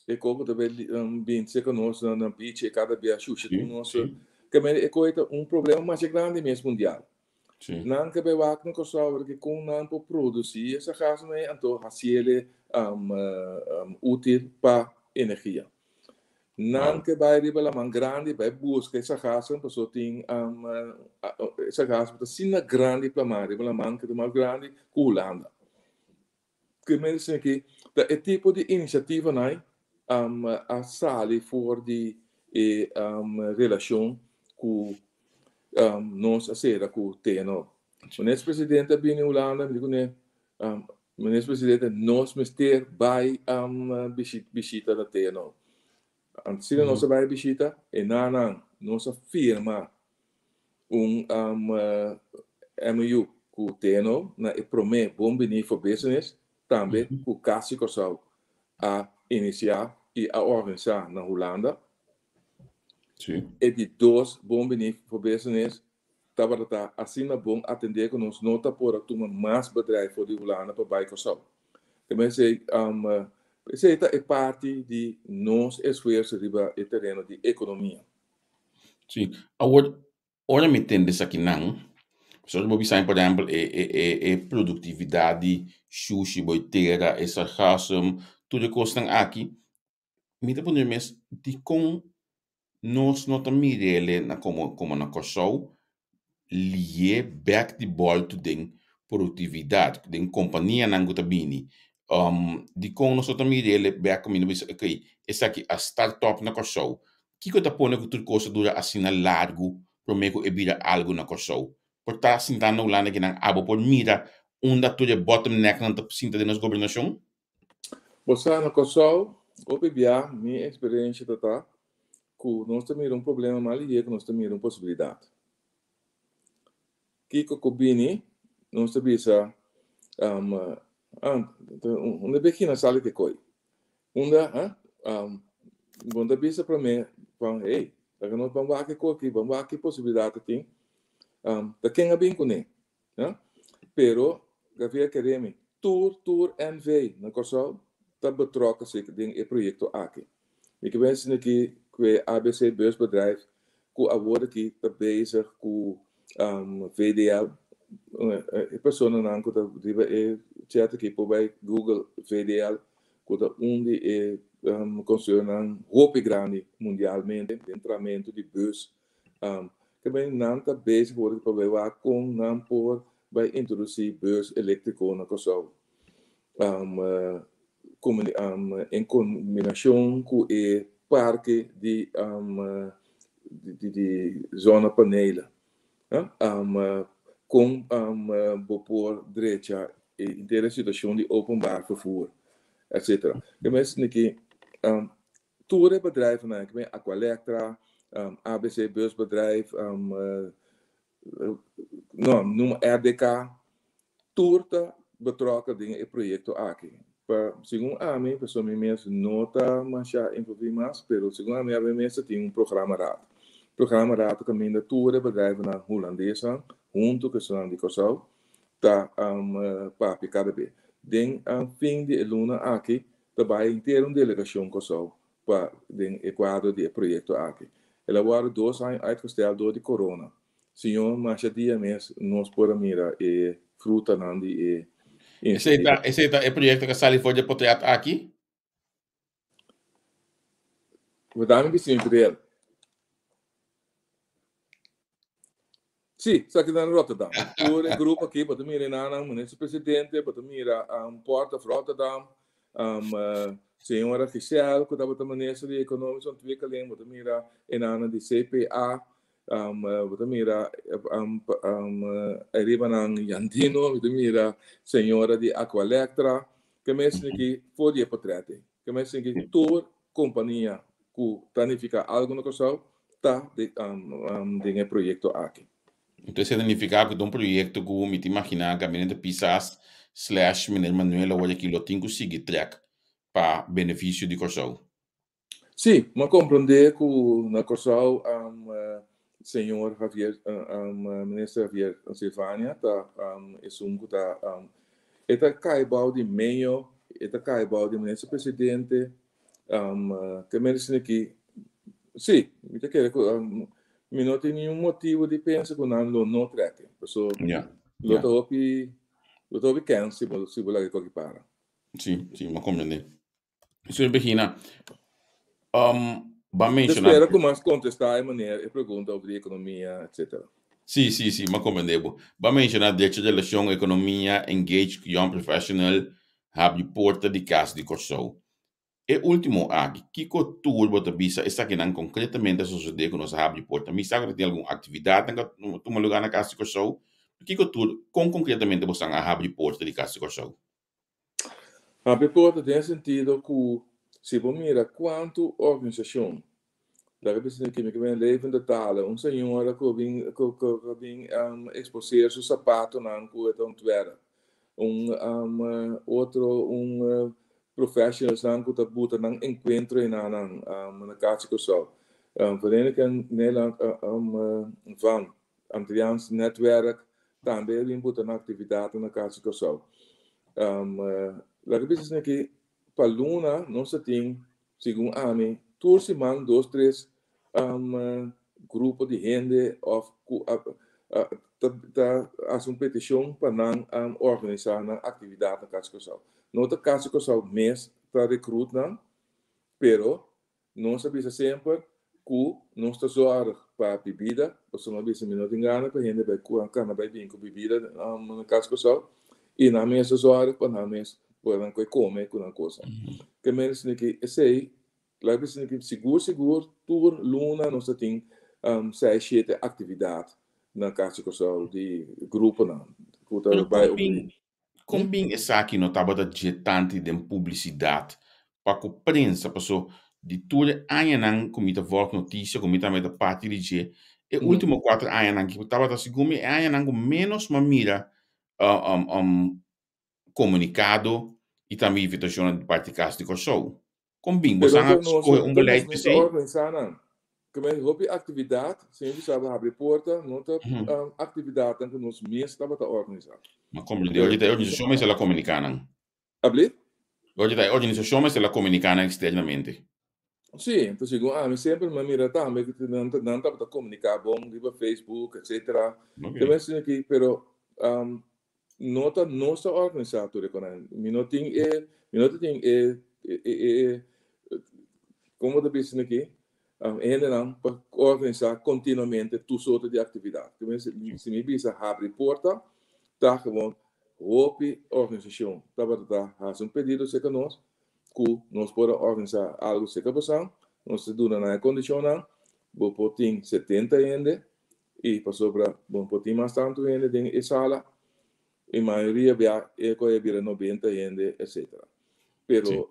[SPEAKER 4] E koko ta bai bin serka nos na beach e kada bia shusha ku nos. Ke men e koi ta un problema masha grandi mes mundial. Nan ke bai wak na Kòrsou awor ke kon nan por produsí e sargassum ei anto hasiel útil pa energia. Nan ke bai riba laman grandi bai buska e sargassum pasobra tin e sargassum ta asina grandi plamá riba laman ke ta mas grandi ku Hulanda. Ke mester aki ta e tipo di inisiativanan a sali for di e relashon ku nos a sera ku TNO. Minister Presidente a bini Hulanda, mi di kuné, Minister Presidente, nos mester bai bishita na TNO. Asina nos a bai bishita, e nanan nos a firma un MOU ku TNO na e promé Bon Biní for Business, tambe ku Kasi Kòrsou a inisiá i a organisá na Hulanda. E di dos Bon Biní for Business tabata ta asina bon atendé ku nos no ta por a tuma mas bedrijf for di Hulanda pa bai Kòrsou. Ta mester esei ta e parti di nos esfuerso riba e tereno di ekonomia.
[SPEAKER 3] Sí. Awor, ora mi tende esakinan, pasobra bo bisa mi, por ehèmpel, e e e e produktividat di shushi, boitera, e sargassum, tur e kosnan aki, mi ta puntra mi mes, dikon nos no ta mir'el na komo komo na Kòrsou lié bèk di bòltu den produktividat, den kompanianan ku ta bini? Dikon nos no ta mir'el bèk kaminda bisa, okey, esaki a start up na Kòrsou, Kiko ta pone ku tur kos ta dura asina largu promé ku e bira algu na Kòrsou? Por ta sintá na Hulanda kinan abo por mira unda tur e bottlenecknan ta sinta den nos gobernashon?
[SPEAKER 4] Bo sa, na Kòrsou, hopi bia mi eksperensha ta ta ku nos ta mira un problema mas lihé ku nos ta mira un posibilidat. Kiko ku bini, nos ta bisa, Unda bigina sali ke koi? Unda, ha? Bo ta bisa promé van, hey, laga nos ban wak e kos aki, ban wak ki posibilidat ta tin. Ta ken a bin kuné? Ha? Pero, Gavier Keremi, tur, tur NV na Kòrsou ta betrokken zich den e proyekto aki. Mi ke wens aki ku e ABC Busbedrijf ku awor aki ta bezig ku VDL. E personanan ku ta riba e chat aki por bai Google VDL ku ta un di e konstruidornan hopi grandi mundialmente den tramentu di bus. Ke men nan ta bezig awor aki pa bai wak kon nan por bai introdusí bus eléktriko na Kòrsou. En kombinashon ku e parke di di zonnepanelen. Kon bo por drecha e henter e situashon di openbaar vervoer, etcetera. E mes niki tur e bedrijvennan, Aqualectra, ABC Busbedrijf, no, numa RDK, tur ta betrokken den e proyecto aki. Pa, segun ami, pasobra mi mes no ta masha envolvi mas, pero segun ami ami mes ta tin un programmaraad. Programmaraad ta caminda tur e bedrijvennan Hulandesnan hunto cu esunnan di Kòrsou ta papia cada be. Den fin di e luna aki ta bai henter un delegacion Kòrsou pa den e kuadro di e proyekto aki. El a wòrdu dos aña uitgestèl dor di corona. Señor, masha dia mes nos por a mira e frutanan di e
[SPEAKER 3] Esei ta, esei ta e proyekto ku a sali for di e potret aki?
[SPEAKER 4] Bo ta mi bisti mi bril. Sí, esaki ta na Rotterdam. Tur e grupo aki, bo ta mira e nannan, minister presidente, bo ta mira Port of Rotterdam, señora Giselle ku tabata minister di Economische Ontwikkeling, bo ta mira e nannan di CPA, bo ta mira ariba nan Jandino, bo ta mira señora di Aqualectra. Ke mes aki for di e potret ei. Ke mes aki tur kompania ku ta nifiká algu na Kòrsou ta den e proyekto aki.
[SPEAKER 3] Entonces esei ta nifiká ku ta un proyekto ku mi ta imaginá Gabinete Pisas slash Meneer Manuel awor aki lo tin ku sigui trèk pa benefisio di Kòrsou.
[SPEAKER 4] Sí, mi a komprondé ku na Kòrsou señor Javier, Minister Javier Silvania ta esun ku ta, e ta kai bou di meo, e ta kai bou di Minister Presidente. Ke medicina aki, sí, mi ta kere ku mi no tin ningun motibu di pensa ku nan lo no trek e. Paso lo ta hopi, lo ta hopi kens si bo si bo laga e koki para.
[SPEAKER 3] Sí, sí, mi a komprendé. Señor Begina, ba menshoná.
[SPEAKER 4] Te spera ku mas kontestá e manera e pregunta over di ekonomia, etcetera.
[SPEAKER 3] Sí, sí, sí, mi a komprendé bo. Ba menshoná derecho di relashon, ekonomia, engage ku young professional, habri porta di kas di Kòrsou. E último aki, kiko tur bo ta bisa esakinan konkretamente a sosodé ku nos a habri porta? Mi sa ku ta tin algun aktividatnan ku a tuma lugá na Kas di Kòrsou. Kiko tur, kon konkretamente bosan a habri porta di Kas di Kòrsou?
[SPEAKER 4] Habri porta den e sentido ku si bo mira kuantu organisashon, laga bisa aki mi ke bini levende talen, un señora ku a bin ku a bin eksposeer su sapatonan ku e ta ontwerp, un otro un professionalsnan ku ta buta nan enkuentro enanan na Kas di Kòrsou. Vereniging Nederland van Antilliaans Netwerk tambe a bin buta nan aktividatnan na Kas di Kòrsou. Laga bisa esaki aki pa luna nos ta tin segun ami tur siman dos tres grupo di hende òf ku ta hasi un petishon pa nan organisá nan aktividat na Kas di Kòrsou. No ta Kas di Kòrsou mes ta rekrut nan, pero nos a bisa semper ku nos ta zòrg pa bibida, pasobra mi a bisa mi no tin gana pa hende bai kana bai bin ku bibida na Kas di Kòrsou i nan mes ta zòrg pa nan mes por nan koe kome ku nan kosnan. Ke mester siña esei Laga bisa ki sigur sigur tur luna nos ta tin seis shete aktividat na Kas di Kòrsou di gruponan ku ta
[SPEAKER 3] Pero
[SPEAKER 4] bai
[SPEAKER 3] kon
[SPEAKER 4] op
[SPEAKER 3] bin kon bin esaki no tabata dje tanti den publisidat pa ku prensa paso di tur e añanan ku mi ta vòlg notisia ku mi tambe ta parti di dje e ultimo kuater añanan ki tabata segun mi e añanan ku ménos mi a mira komunikado i tambe invitashonnan di parti Kas di Kòrsou. Kon bin
[SPEAKER 4] Pero
[SPEAKER 3] bosan a
[SPEAKER 4] ta nos
[SPEAKER 3] skohe un
[SPEAKER 4] ta nos
[SPEAKER 3] beleid
[SPEAKER 4] mes ta
[SPEAKER 3] p'esei?
[SPEAKER 4] organisá nan. Ku men hopi aktividat, si mi bisa bo habri porta, no ta aktividatnan ku nos mes tabata organisá.
[SPEAKER 3] Ma komprendé, oye ta e organisashon mester la komuniká nan.
[SPEAKER 4] Abli?
[SPEAKER 3] Oye ta e organisashon mester la komuniká nan eksternamente.
[SPEAKER 4] Sí, enton segun ami semper mi a mira tambe ku nan nan tabata komuniká bon riba Facebook, etsetera. Te men asina aki, pero No ta nos ta organisá tur e konan. Mi no tin e, mi no ta tin e, e, e, e, komo ta bisa aki? E hendenan pa organisá kontinuamente tur sorto di aktividat. Si mi bisa habri porta, ta gewoon hopi organisashon tabata ta hasi un pedido serka nos ku nos por a organisá algu serka bosan, nos ta duna nan e kondishonnan, bo por tin setenta hende, I pasobra bo no por tin mas tantu hende den e sala, i mayoria bia e ku a bira nobenta hende, etsetera. Pero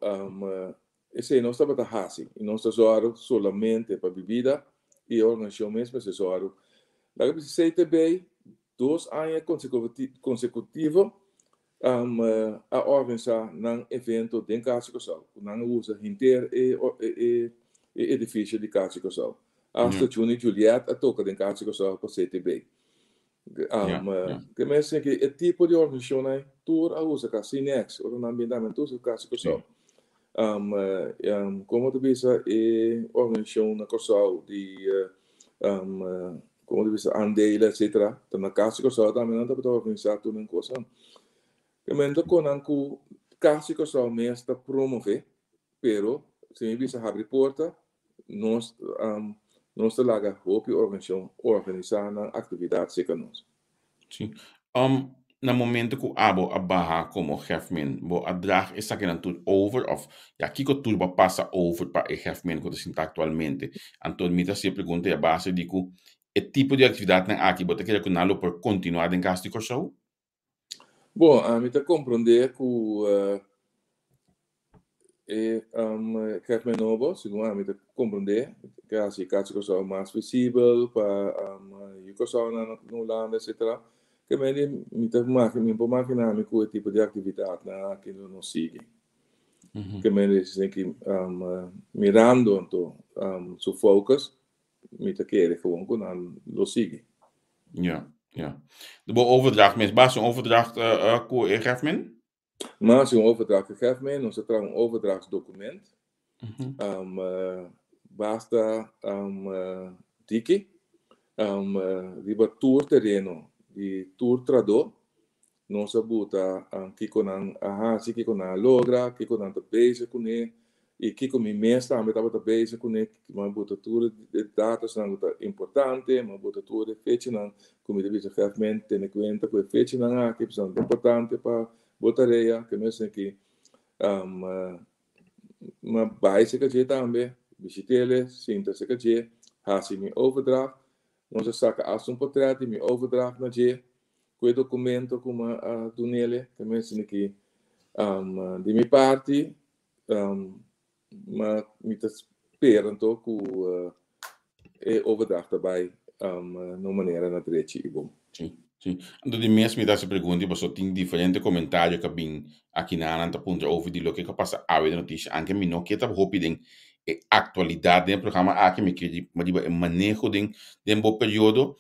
[SPEAKER 4] esei nos tabata hasi, i nos ta zòru solamente pa bibida i e organisashon mes mester zòru. Laga bisa CTB dos aña konsekutivo a organisá nan evento den Kas di Kòrsou, ku nan a usa henter e e edifisio di Kas di Kòrsou. Asta Juni Juliet a toka den Kas di Kòrsou pa CTB. Ke men siña ke e tipo di organisashonnan tur a usa kas, Cinex, ora nan bin tambe tur usa Kas di Kòrsou. Komo ta bisa e organisashon na Kòrsou di Komo ta bisa aandelen etcetera ta na kas di Kòrsou tambe nan tabata organisá tur nan kosnan. E momento ku nan ku kas di Kòrsou mes ta promové pero si mi bisa habri porta nos nos ta laga hopi organisashon organisá nan aktividat serka nos.
[SPEAKER 3] Sí. Na momento ku abo a baha komo hefmen, bo a drag esakinan tur over òf ya kiko tur bo a pasa over pa e hefmen ku ta sinta aktualmente? Anto mi ta hasi e pregunta ei a base di ku e tipo di aktividatnan aki bo ta kere ku nan lo por kontinuá den Kas di Kòrsou?
[SPEAKER 4] Bon, ami ta komprondé ku E kèkmen nobo, segun ami ta komprondé, ke hasi Kas di Kòrsou mas visibel pa yu Kòrsounan na Hulanda etsetera. Ke men di mi ta mi por maginá mi ku e tipo di aktividatnan aki lo no sigui. Ke men di esei mirando anto su focus mi ta kere gewoon ku nan lo sigui.
[SPEAKER 3] Ja, ja. Bo overdracht mes, basa un overdracht ku e Gefmin?
[SPEAKER 4] Mas un overdracht ku Gefmin, nos a traha un overdrachtsdocument. Basta diki riba tur tereno di tur trahadó nos a buta kiko nan a hasi, kiko nan a logra, kiko nan ta bezig kuné i kiko mi mes tambe tabata bezig kuné. Mi a buta tur e datosnan ku ta importante, mi a buta tur e fechanan ku mi ta bisa Gèfmen tene kuenta ku e fechanan aki pasobra nan ta importante pa bo tarea. Ke mes aki Mi a bai serka dje tambe, bishit'ele, sinta serka dje, hasi mi overdracht. Nos a saka asta un portret di mi overdracht na dje, ku e dokumento ku mi a dun'ele. Ta mester ki di mi parti mi ta spera anto ku e overdracht ta bai na un manera na drechi i bon.
[SPEAKER 3] Sí, sí. Anto di mes mi ta hasi pregunta pasobra tin diferente komentario ku a bin aki na nan ta puntra over di loke ku a pasa awe den notisia. Anke mi no ke ta hopi den e aktualidat den e programa aki, mi ke riba e maneho den den bo periodo.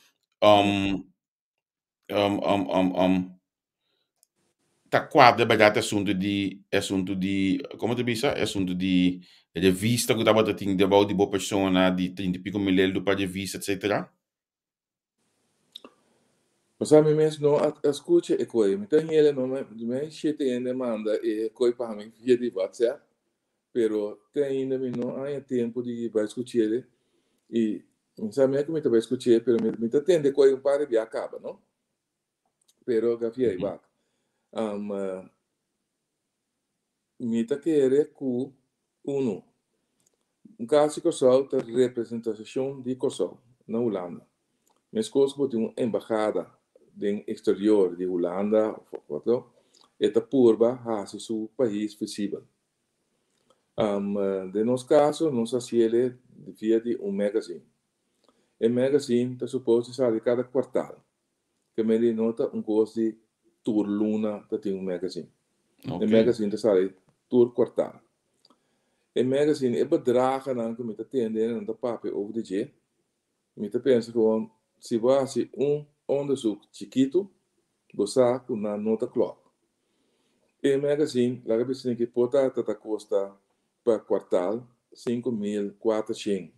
[SPEAKER 3] Ta cuadra berdad e asunto di e asunto di como ta bisa e asunto di revista cu tabata tin debao di bo persona di trinta y pico mil eldo pa revista etcetera?
[SPEAKER 4] Pasá mi mes no a scucha e coy. Mi ta hele no mi shete hende manda e coy pa mi via di WhatsApp, pero te ainda mi no haña tempo di bai scuch'e y Mi sa mi ku mi ta bai skuch'é, pero mi mi ta tende ku hay un par di bia kaba, no? Pero Gavier, wak. Mi ta kere ku unu, un kas di Kòrsou ta representashon di Kòrsou na Hulanda. Meskos ku bo tin un embahada den eksterior di Hulanda òf wat lo, e ta purba hasi su pais visibel. Den nos kaso nos a hasiel via di un magazine. E magazine ta supos di sali kada kuartal. Ke mende no ta un kos di tur luna ta tin un magazine. E magazine ta sali tur kuartal. E magazine, e bedragennan ku mi ta tende nan ta papia over di dje, Mi ta pensa ku si bo hasi un onderzoek chikitu, bo sa ku nan no ta klòp. E magazine laga bisa den ki por ta ta kosta pa kuartal 5400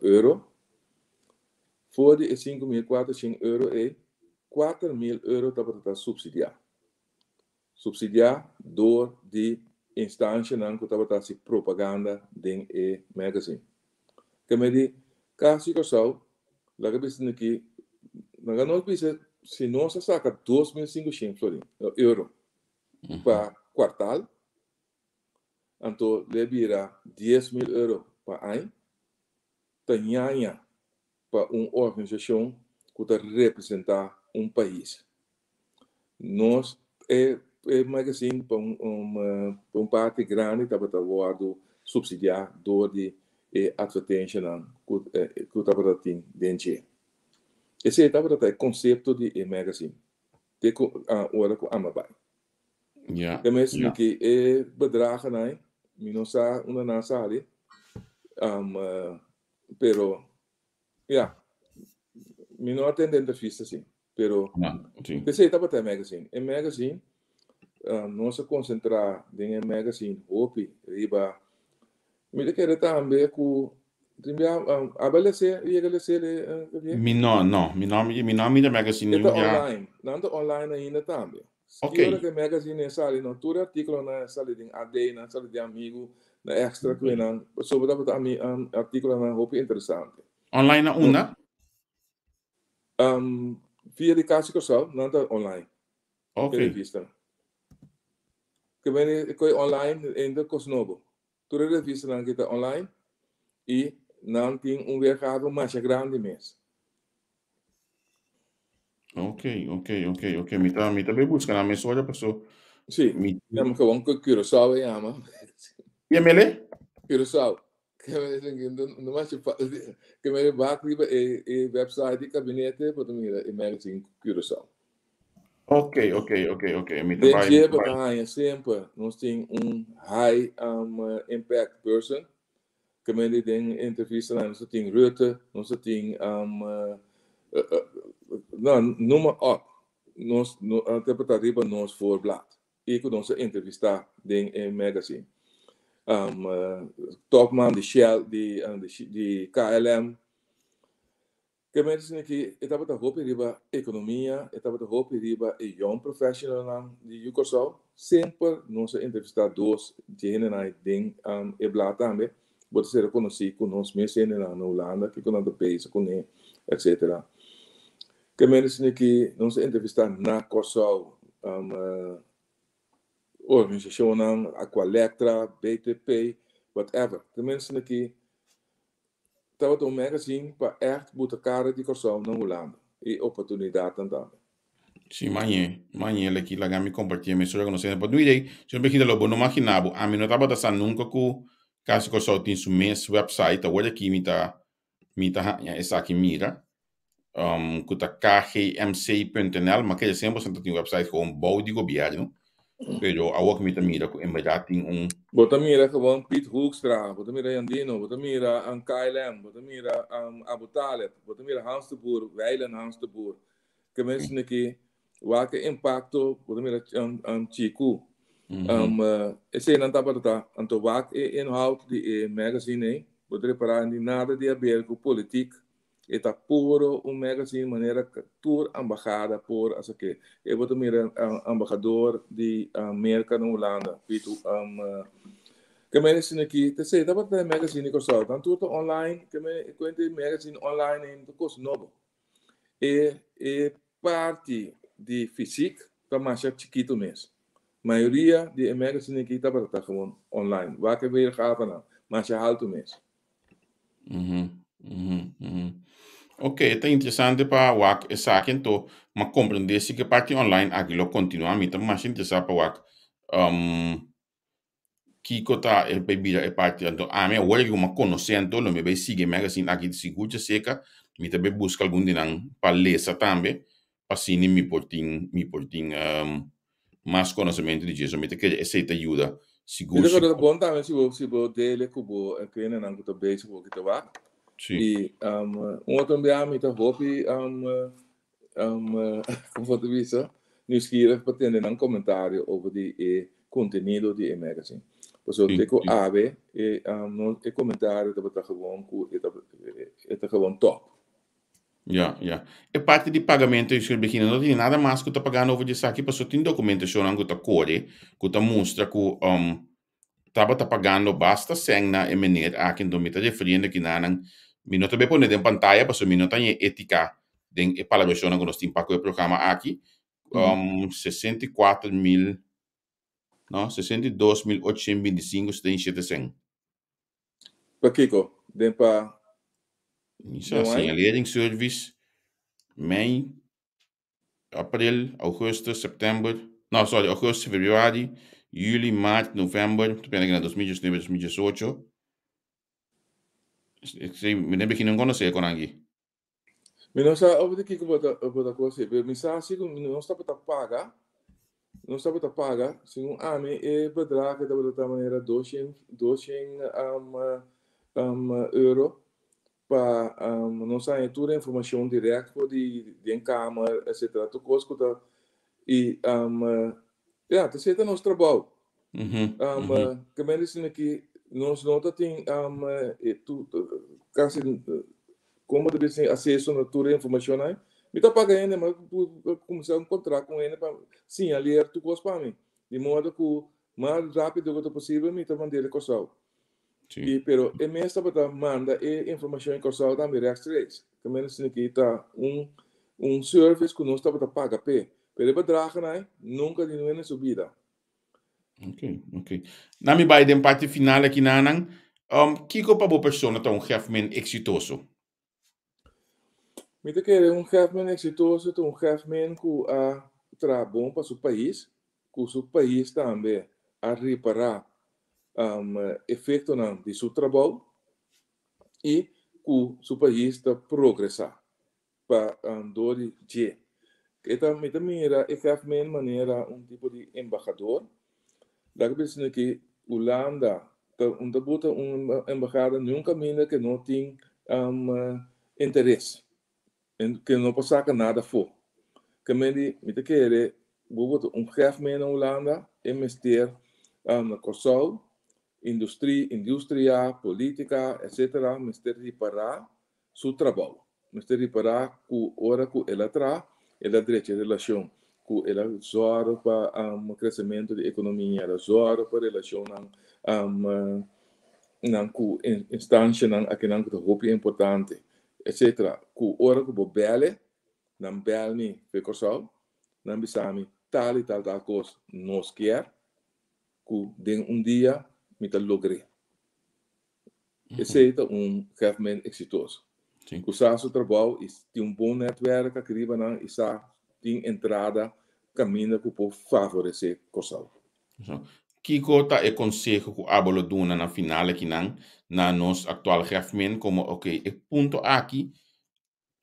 [SPEAKER 4] euro. For di e 5400 euro ei, 4000 euro tabata ta supsidiá. Supsidiá dor di instanshanan ku tabata hasi propaganda den e magazine. Ke medi Kas di Kòrsou laga bisa aki, laga nos bisa si nos a saka 2500 florin, euro pa kuartal, anto lo e bira 10,000 euro pa aña, ta ñaña pa un organisashon ku ta representá un pais. Nos e e magazine pa un pa un parti grandi tabata wòrdu supsidiá dor di e atvertenshanan ku ku tabata tin den dje. Esei tabata ta e konsepto di e magazine te ku ora ku ama bai.
[SPEAKER 3] Ja,
[SPEAKER 4] E mes
[SPEAKER 3] ja.
[SPEAKER 4] ki e bedragennan ei mi no sa unda nan a sali pero ya mi no a tende entrevista si. Pero p'esei tabata e magazine. E magazine, nos a konsentrá den e magazine hopi riba, mi ta kere tambe ku tin bia aba les'é, yega les'é Javier?
[SPEAKER 3] Mi no, no, mi no, mi no mira magazine
[SPEAKER 4] E ta
[SPEAKER 3] niun bia.
[SPEAKER 4] online, nan ta online ainda tambe.
[SPEAKER 3] Ok.
[SPEAKER 4] Ki ora ku e magazine e sali, no, tur e artíkulonan a sali den AD, nan a sali den Amigu, na Extra ku nan, pasobra tabata artíkulonan hopi interesante.
[SPEAKER 3] Online na unda?
[SPEAKER 4] Via di Kas di Kòrsou, nan ta online.
[SPEAKER 3] Ok.
[SPEAKER 4] E revista. Ke meni e koi online ainda kos nobo. Tur e revistanan ki ta online i nan tin un weergave masha grandi mes.
[SPEAKER 3] Ok, ok, ok, ok. Mi ta, mi ta bay buska nan mesora paso.
[SPEAKER 4] Sí,
[SPEAKER 3] Mi
[SPEAKER 4] yama gewoon Curaçao e yama.
[SPEAKER 3] Yamele?
[SPEAKER 4] Curaçao. Ke me wak riba e e website di kabinete bo ta mira e magazine Curaçao.
[SPEAKER 3] Ok, ok, ok, ok. Mi ta
[SPEAKER 4] Den
[SPEAKER 3] bai, mi
[SPEAKER 4] dje
[SPEAKER 3] ta
[SPEAKER 4] bo
[SPEAKER 3] bai.
[SPEAKER 4] ta haña semper nos tin un high impact person. Ke men di den entrevistanan nos ta tin Rutte, nos ta tin no, noem maar op. Nos no ta riba nos voorblad. I ku nos a entrevistá den e magazine. Topman di Shell, di, di, di KLM. Ke men asina ki e tabata hopi riba ekonomia, e tabata hopi riba e young professionalnan di Yu Kòrsou. Semper nos a entrevistá dos dje hendenan ei den e blad tambe. Bo ta ser konosí ku nos mes hendenan na Hulanda, kiko nan ta bezig kuné, etsetera. Ke men asina ki nos a entrevistá na Kòrsou organisashonnan, Aqualectra, BTP, whatever. Ke men asina ki tabata un magazine pa ègt buta kara di Kòrsou na Hulanda i oportunidatnan tambe.
[SPEAKER 3] Sí, mañe, mañe leki laga mi kompartí e mesora ku nos tene. Pasobra mira, señor Brigida, lo bo no maginá bo, ami no tabata sa nunka ku Kas di Kòrsou tin su mes website. Awor aki mi ta mi ta haña esaki mira, ku ta kgmc.nl, ma kere semper ta tin website gewoon bou di gobièrnu, pero awor mi ta mira ku en bèrdat tin un.
[SPEAKER 4] Bo ta mira gewoon Piet Hoekstra, bo ta mira Jandino, bo ta mira KLM, bo ta mira Abu Talib, bo ta mira Hans de Boer, Wijlen Hans de Boer. Ke mensen aki wak e impacto, bo ta mira Chiku. Eseinan tabata ta, anto wak e inhoud di e magazine ei, bo ta repará ni nada di haber ku politiek. E ta puro un magazine manera tur ambahada por asake. E bo ta mira ambahador di Merka na Hulanda, Piet Ke men esina aki, ta esei tabata e magazine di Kòrsou. Nan tur ta online, ke men e kuenta e magazine online ei no ta kos nobo. E e parti di fysiek ta masha chikitu mes. Mayoria di e magazine aki tabata ta gewoon online. Wak e weergavenan, masha haltu mes.
[SPEAKER 3] Ok, e ta interesante pa wak esaki anto m'a comprende si ke parti online aki lo continua. Mi ta masha interesa pa wak kiko ta e bay bira e parti anto ami awor aki como a conoce anto lo mi bay sigui e magazine aki sigur djaseca mi ta bay busca algun di nan pa lesa tambe pa asina mi por tin mi por tin mas conocemento di dje so mi ta kere esey ta yuda
[SPEAKER 4] sigur. Mi ta kere ta bon tambe si bo si bo dele cu bo kendenan cu ta bezig cu bo kita wak.
[SPEAKER 3] Si.
[SPEAKER 4] Y un otro bia mi ta hopi como bo ta bisa nieuwsgierig pa tende nan comentario over di e contenido di e magazine. Pasobra te cu awe e e comentario tabata gewoon cu e ta e ta gewoon top.
[SPEAKER 3] Ya, ya. E parti di pagamento, señor Begina, no tin nada mas cu ta pagando over di esaki, pasobra tin documentacionnan cu ta core, cu ta mustra cu tabata pagando basta sèn na e meneer aki, enton mi ta referiendo aki nanan, mi no ta bay pone den pantaya pasobra mi no ta haña etica den e palabracionnan cu nos tin pa cu e programa aki, 64 mil, no, 62.825,77 sèn.
[SPEAKER 4] Pakiko? Den pa
[SPEAKER 3] Mi sa, signaleringsservice, mei, april, augustus, september, no, sorry, augustus, februari, juli, maart, november, ta pena na 2019, 2018. Mi no begin conoce con aki.
[SPEAKER 4] Mi no sa over di kiko bo ta bo ta kosi, pero mi sa si ku nos tabata paga, nos tabata paga, segun ami e bedrag tabata ta manera 200, 200 euro pa nos haña tur e informashon dirèkt for di den kamer etcetera, tur kos ku ta i ya ta esei ta nos trabou. Ke men di asina ki nos no ta tin kasi komo ta bisa aseso na tur e informashonnan. Mi ta paga hende ma kuminsá un kontrakt ku hende pa siña leer tur kos pa mi. Di modo ku mas rápido ku ta posibel mi ta mand'é di Kòrsou. I pero e mes tabata manda e informashon di Kòrsou tambe rechtstreeks. Ke men asina ki ta un un service ku nos tabata paga p'e. Pero e bedragennan ei nunka di nuebe na su bida.
[SPEAKER 3] Ok, ok. Na mi bai den parti final aki nanan. Kiko pa bo persona ta un hefmen eksitoso?
[SPEAKER 4] Mi ta kere un hefmen eksitoso ta un hefmen ku a traha bon pa su pais, ku su pais tambe a ripará efektonan di su trabou i ku su pais ta progresá pa dor di dje. E ta mi ta mira e hefmen manera un tipo di embahador. Laga bisa aki Hulanda ta un ta buta un embahada niun kaminda ke no tin interes, ke no por saka nada afó. Ke men di mi ta kere bo bota un hefmen na Hulanda e mester na Kòrsou. Industri, industria, politica, etc. Mester ripara su trabou. Mester ripara cu ora cu el a tra, el a drecha relacion, cu el a zorg pa crecemento di economia, el a zorg pa relacionnan nan cu instancianan akinan cu ta hopi importante, etc. Cu ora cu bo bel e, nan bel mi fe Corsou, nan bisa mi tal y tal tal cos nos kier, ku den un dia mi ta logr'é. Esei ta un gèfmen eksitoso. Ku sa su trabou i tin un bon nètwèrk aki riba nan i sa tin entrada kaminda ku por favoresé Kòrsou.
[SPEAKER 3] Kiko ta e konseho ku abo lo duna na final akinan na nos aktual gèfmen komo oke e punto aki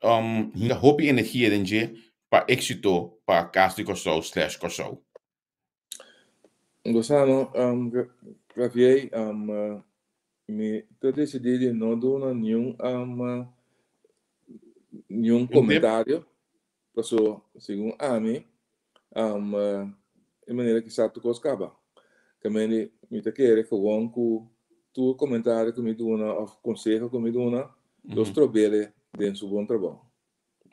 [SPEAKER 3] hinka hopi energia den dje pa éksito pa Kas di Kòrsou slash Kòrsou?
[SPEAKER 4] Gosano, Javier, mi ta decidí di no duna niun niun comentario, paso segun ami e manera ki sa tur cos caba. Tambe mi ta kere gewoon cu tur comentario cu mi duna of conseho cu mi duna lo strobele den su bon trabou.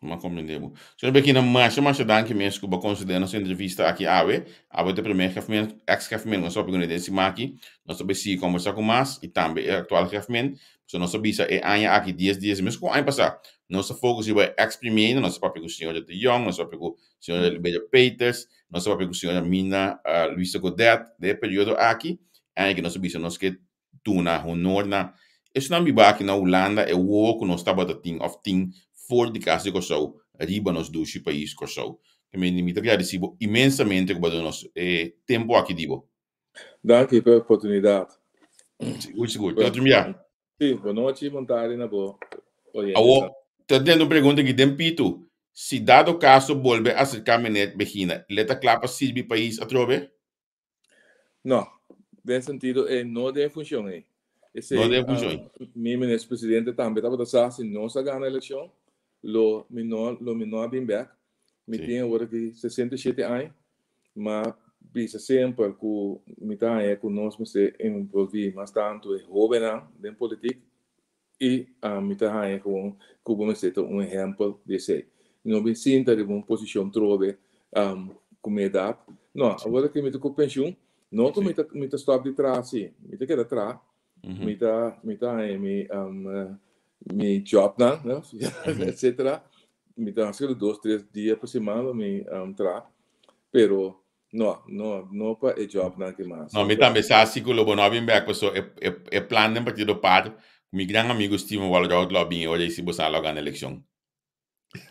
[SPEAKER 3] M'a comprende bo. Señor Bekina, masha masha danki mes ku bo considera nos entrevista aki awe. Awe ta e primer hefmen, ex hefmen ku nos a papia kuné den siman aki. Nos ta bai sigui kombersa ku mas i tambe e aktual hefmen. Pasobra nos a bisa e aña aki dies dies mes ku aña pasá nos a focus riba e ex premiernan. Nos a papia ku señora De Jong, nos a papia ku señora Liberia Peters, nos a papia ku señora Mina Luisa Godet den e periodo aki. Aña aki nos a bisa nos ke duna honor na esnan biba aki na Hulanda e wowo ku nos tabata tin òf tin for di kas di Kòrsou riba nos dushi pais Kòrsou. Ta mi mi ta gradisí bo inmensamente ku bo a duna nos e tempu aki di bo.
[SPEAKER 4] Danki pa e oportunidat.
[SPEAKER 3] Sigur sigur. Te otro bia.
[SPEAKER 4] Si, bon nochi, bon tardi na bo oyentenan.
[SPEAKER 3] Awor, ta tende un pregunta aki den pitu. Si dado kaso bolbe aserká meneer Begina, le ta kla pa sirbi pais atrobe?
[SPEAKER 4] No, den sentido e no den funcion ei. Esei,
[SPEAKER 3] No den funcion ei.
[SPEAKER 4] Mi minister presidente tambe tabata sa si nos a gana eleccion, lo mi no, lo mi no a bin bek. Mi tin awor aki 67 aña, ma bisa semper cu mi ta haña cu nos mester envolvi mas tanto e hobennan den politik I ami ta haña gewoon ku bo mester ta un ehèmpel di esei. No bin sinta riba un posishon trobe ku mi edat. No, awor ku mi ta ku penshun, no ku mi ta mi ta stòp di traha si. Mi ta keda traha. Mi ta mi ta haña mi mi jòbnan, no, etsetera. Mi ta hasi dos, tres dia pa siman lo mi traha. Pero No, no, no pa e jobnan aki mas.
[SPEAKER 3] No, mi tambe sa si ku lo bo no a bin bek paso e e e plan den Partido par ku mi gran amigo Steven Walroud lo a bin e ora ei si bo sa lo a gana elekshon.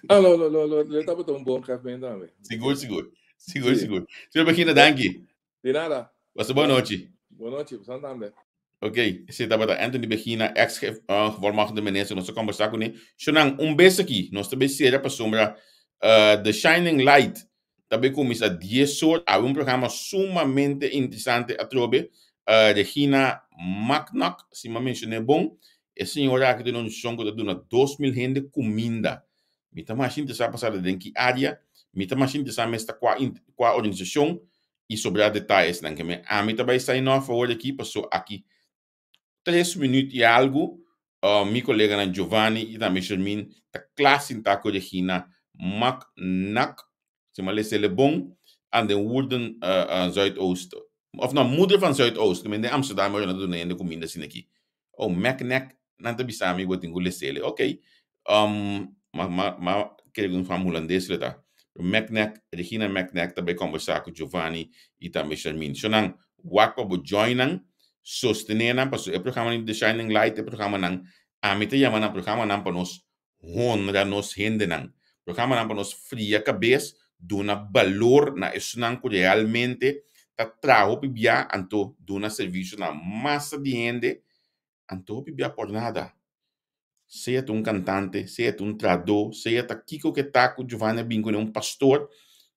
[SPEAKER 4] Ah, lo, lo, lo, lo, lo tabata un bon gèfmen tambe.
[SPEAKER 3] Sigur, sigur. Sigur, sigur. Señor Begina, danki.
[SPEAKER 4] Di nada.
[SPEAKER 3] Pasa bon nochi.
[SPEAKER 4] Bon nochi, boso tambe.
[SPEAKER 3] Ok, esei tabata Anthony Begina, ex gevolmachtigde minister, nos a kombersá kuné. Shonnan, un bes aki, nos ta bai sera pasobra The Shining Light ta bai kuminsá dies or, awe un programa sumamente interesante atrobe. Regina Macnock, si mi a menshoné bon, e señora aki ta duna un shon ku ta duna 2000 hende kuminda. Mi ta masha interesá pa sa den ki área, mi ta masha interesá mes ta kua kua organisashon, i sobrá detayesnan ke mi ami ta bai sign off awor aki paso aki tres minuut i algu mi koleganan Giovanni i tambe Shermin ta kla sintá ku Regina Macnak si mi a lesa el bon aan den Woerden Zuidoost of no Moeder van Zuidoost ke men den Amsterdam nan ta duna hende kuminda asina aki oh Macnak nan ta bisa mi bo tin ku lesa el ok Ma ma ma kere ku un fam hulandes lo ta. Macnack, Regina Macnack ta bai kombersá ku Giovanni i tambe Sharmine. So nan wak pa bo join nan, sostené nan pasobra e programanan di The Shining Light, e programanan ami ta yama nan programanan pa nos honra nos hendenan, programanan pa nos fria kabes, duna balor na esnan ku realmente ta traha hopi bia anto duna servisio na masa di hende anto hopi bia por nada. Sea ta un kantante, sea ta un trahadó, sea ta kiko ke ta ku Giovanni a bin kuné, un pastor,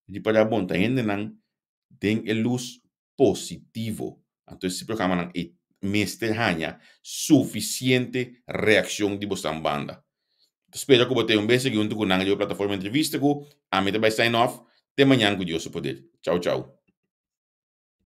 [SPEAKER 3] di para bon ta hendenan den e lus positivo. Anto ese programanan ei mester haña sufisiente reakshon di bosan banda. Ta spera ku bo ta un bes aki huntu ku nan riba plataforma entrevista ku ami ta bai sign off. Te mañan ku Dios su poder. Chau chau.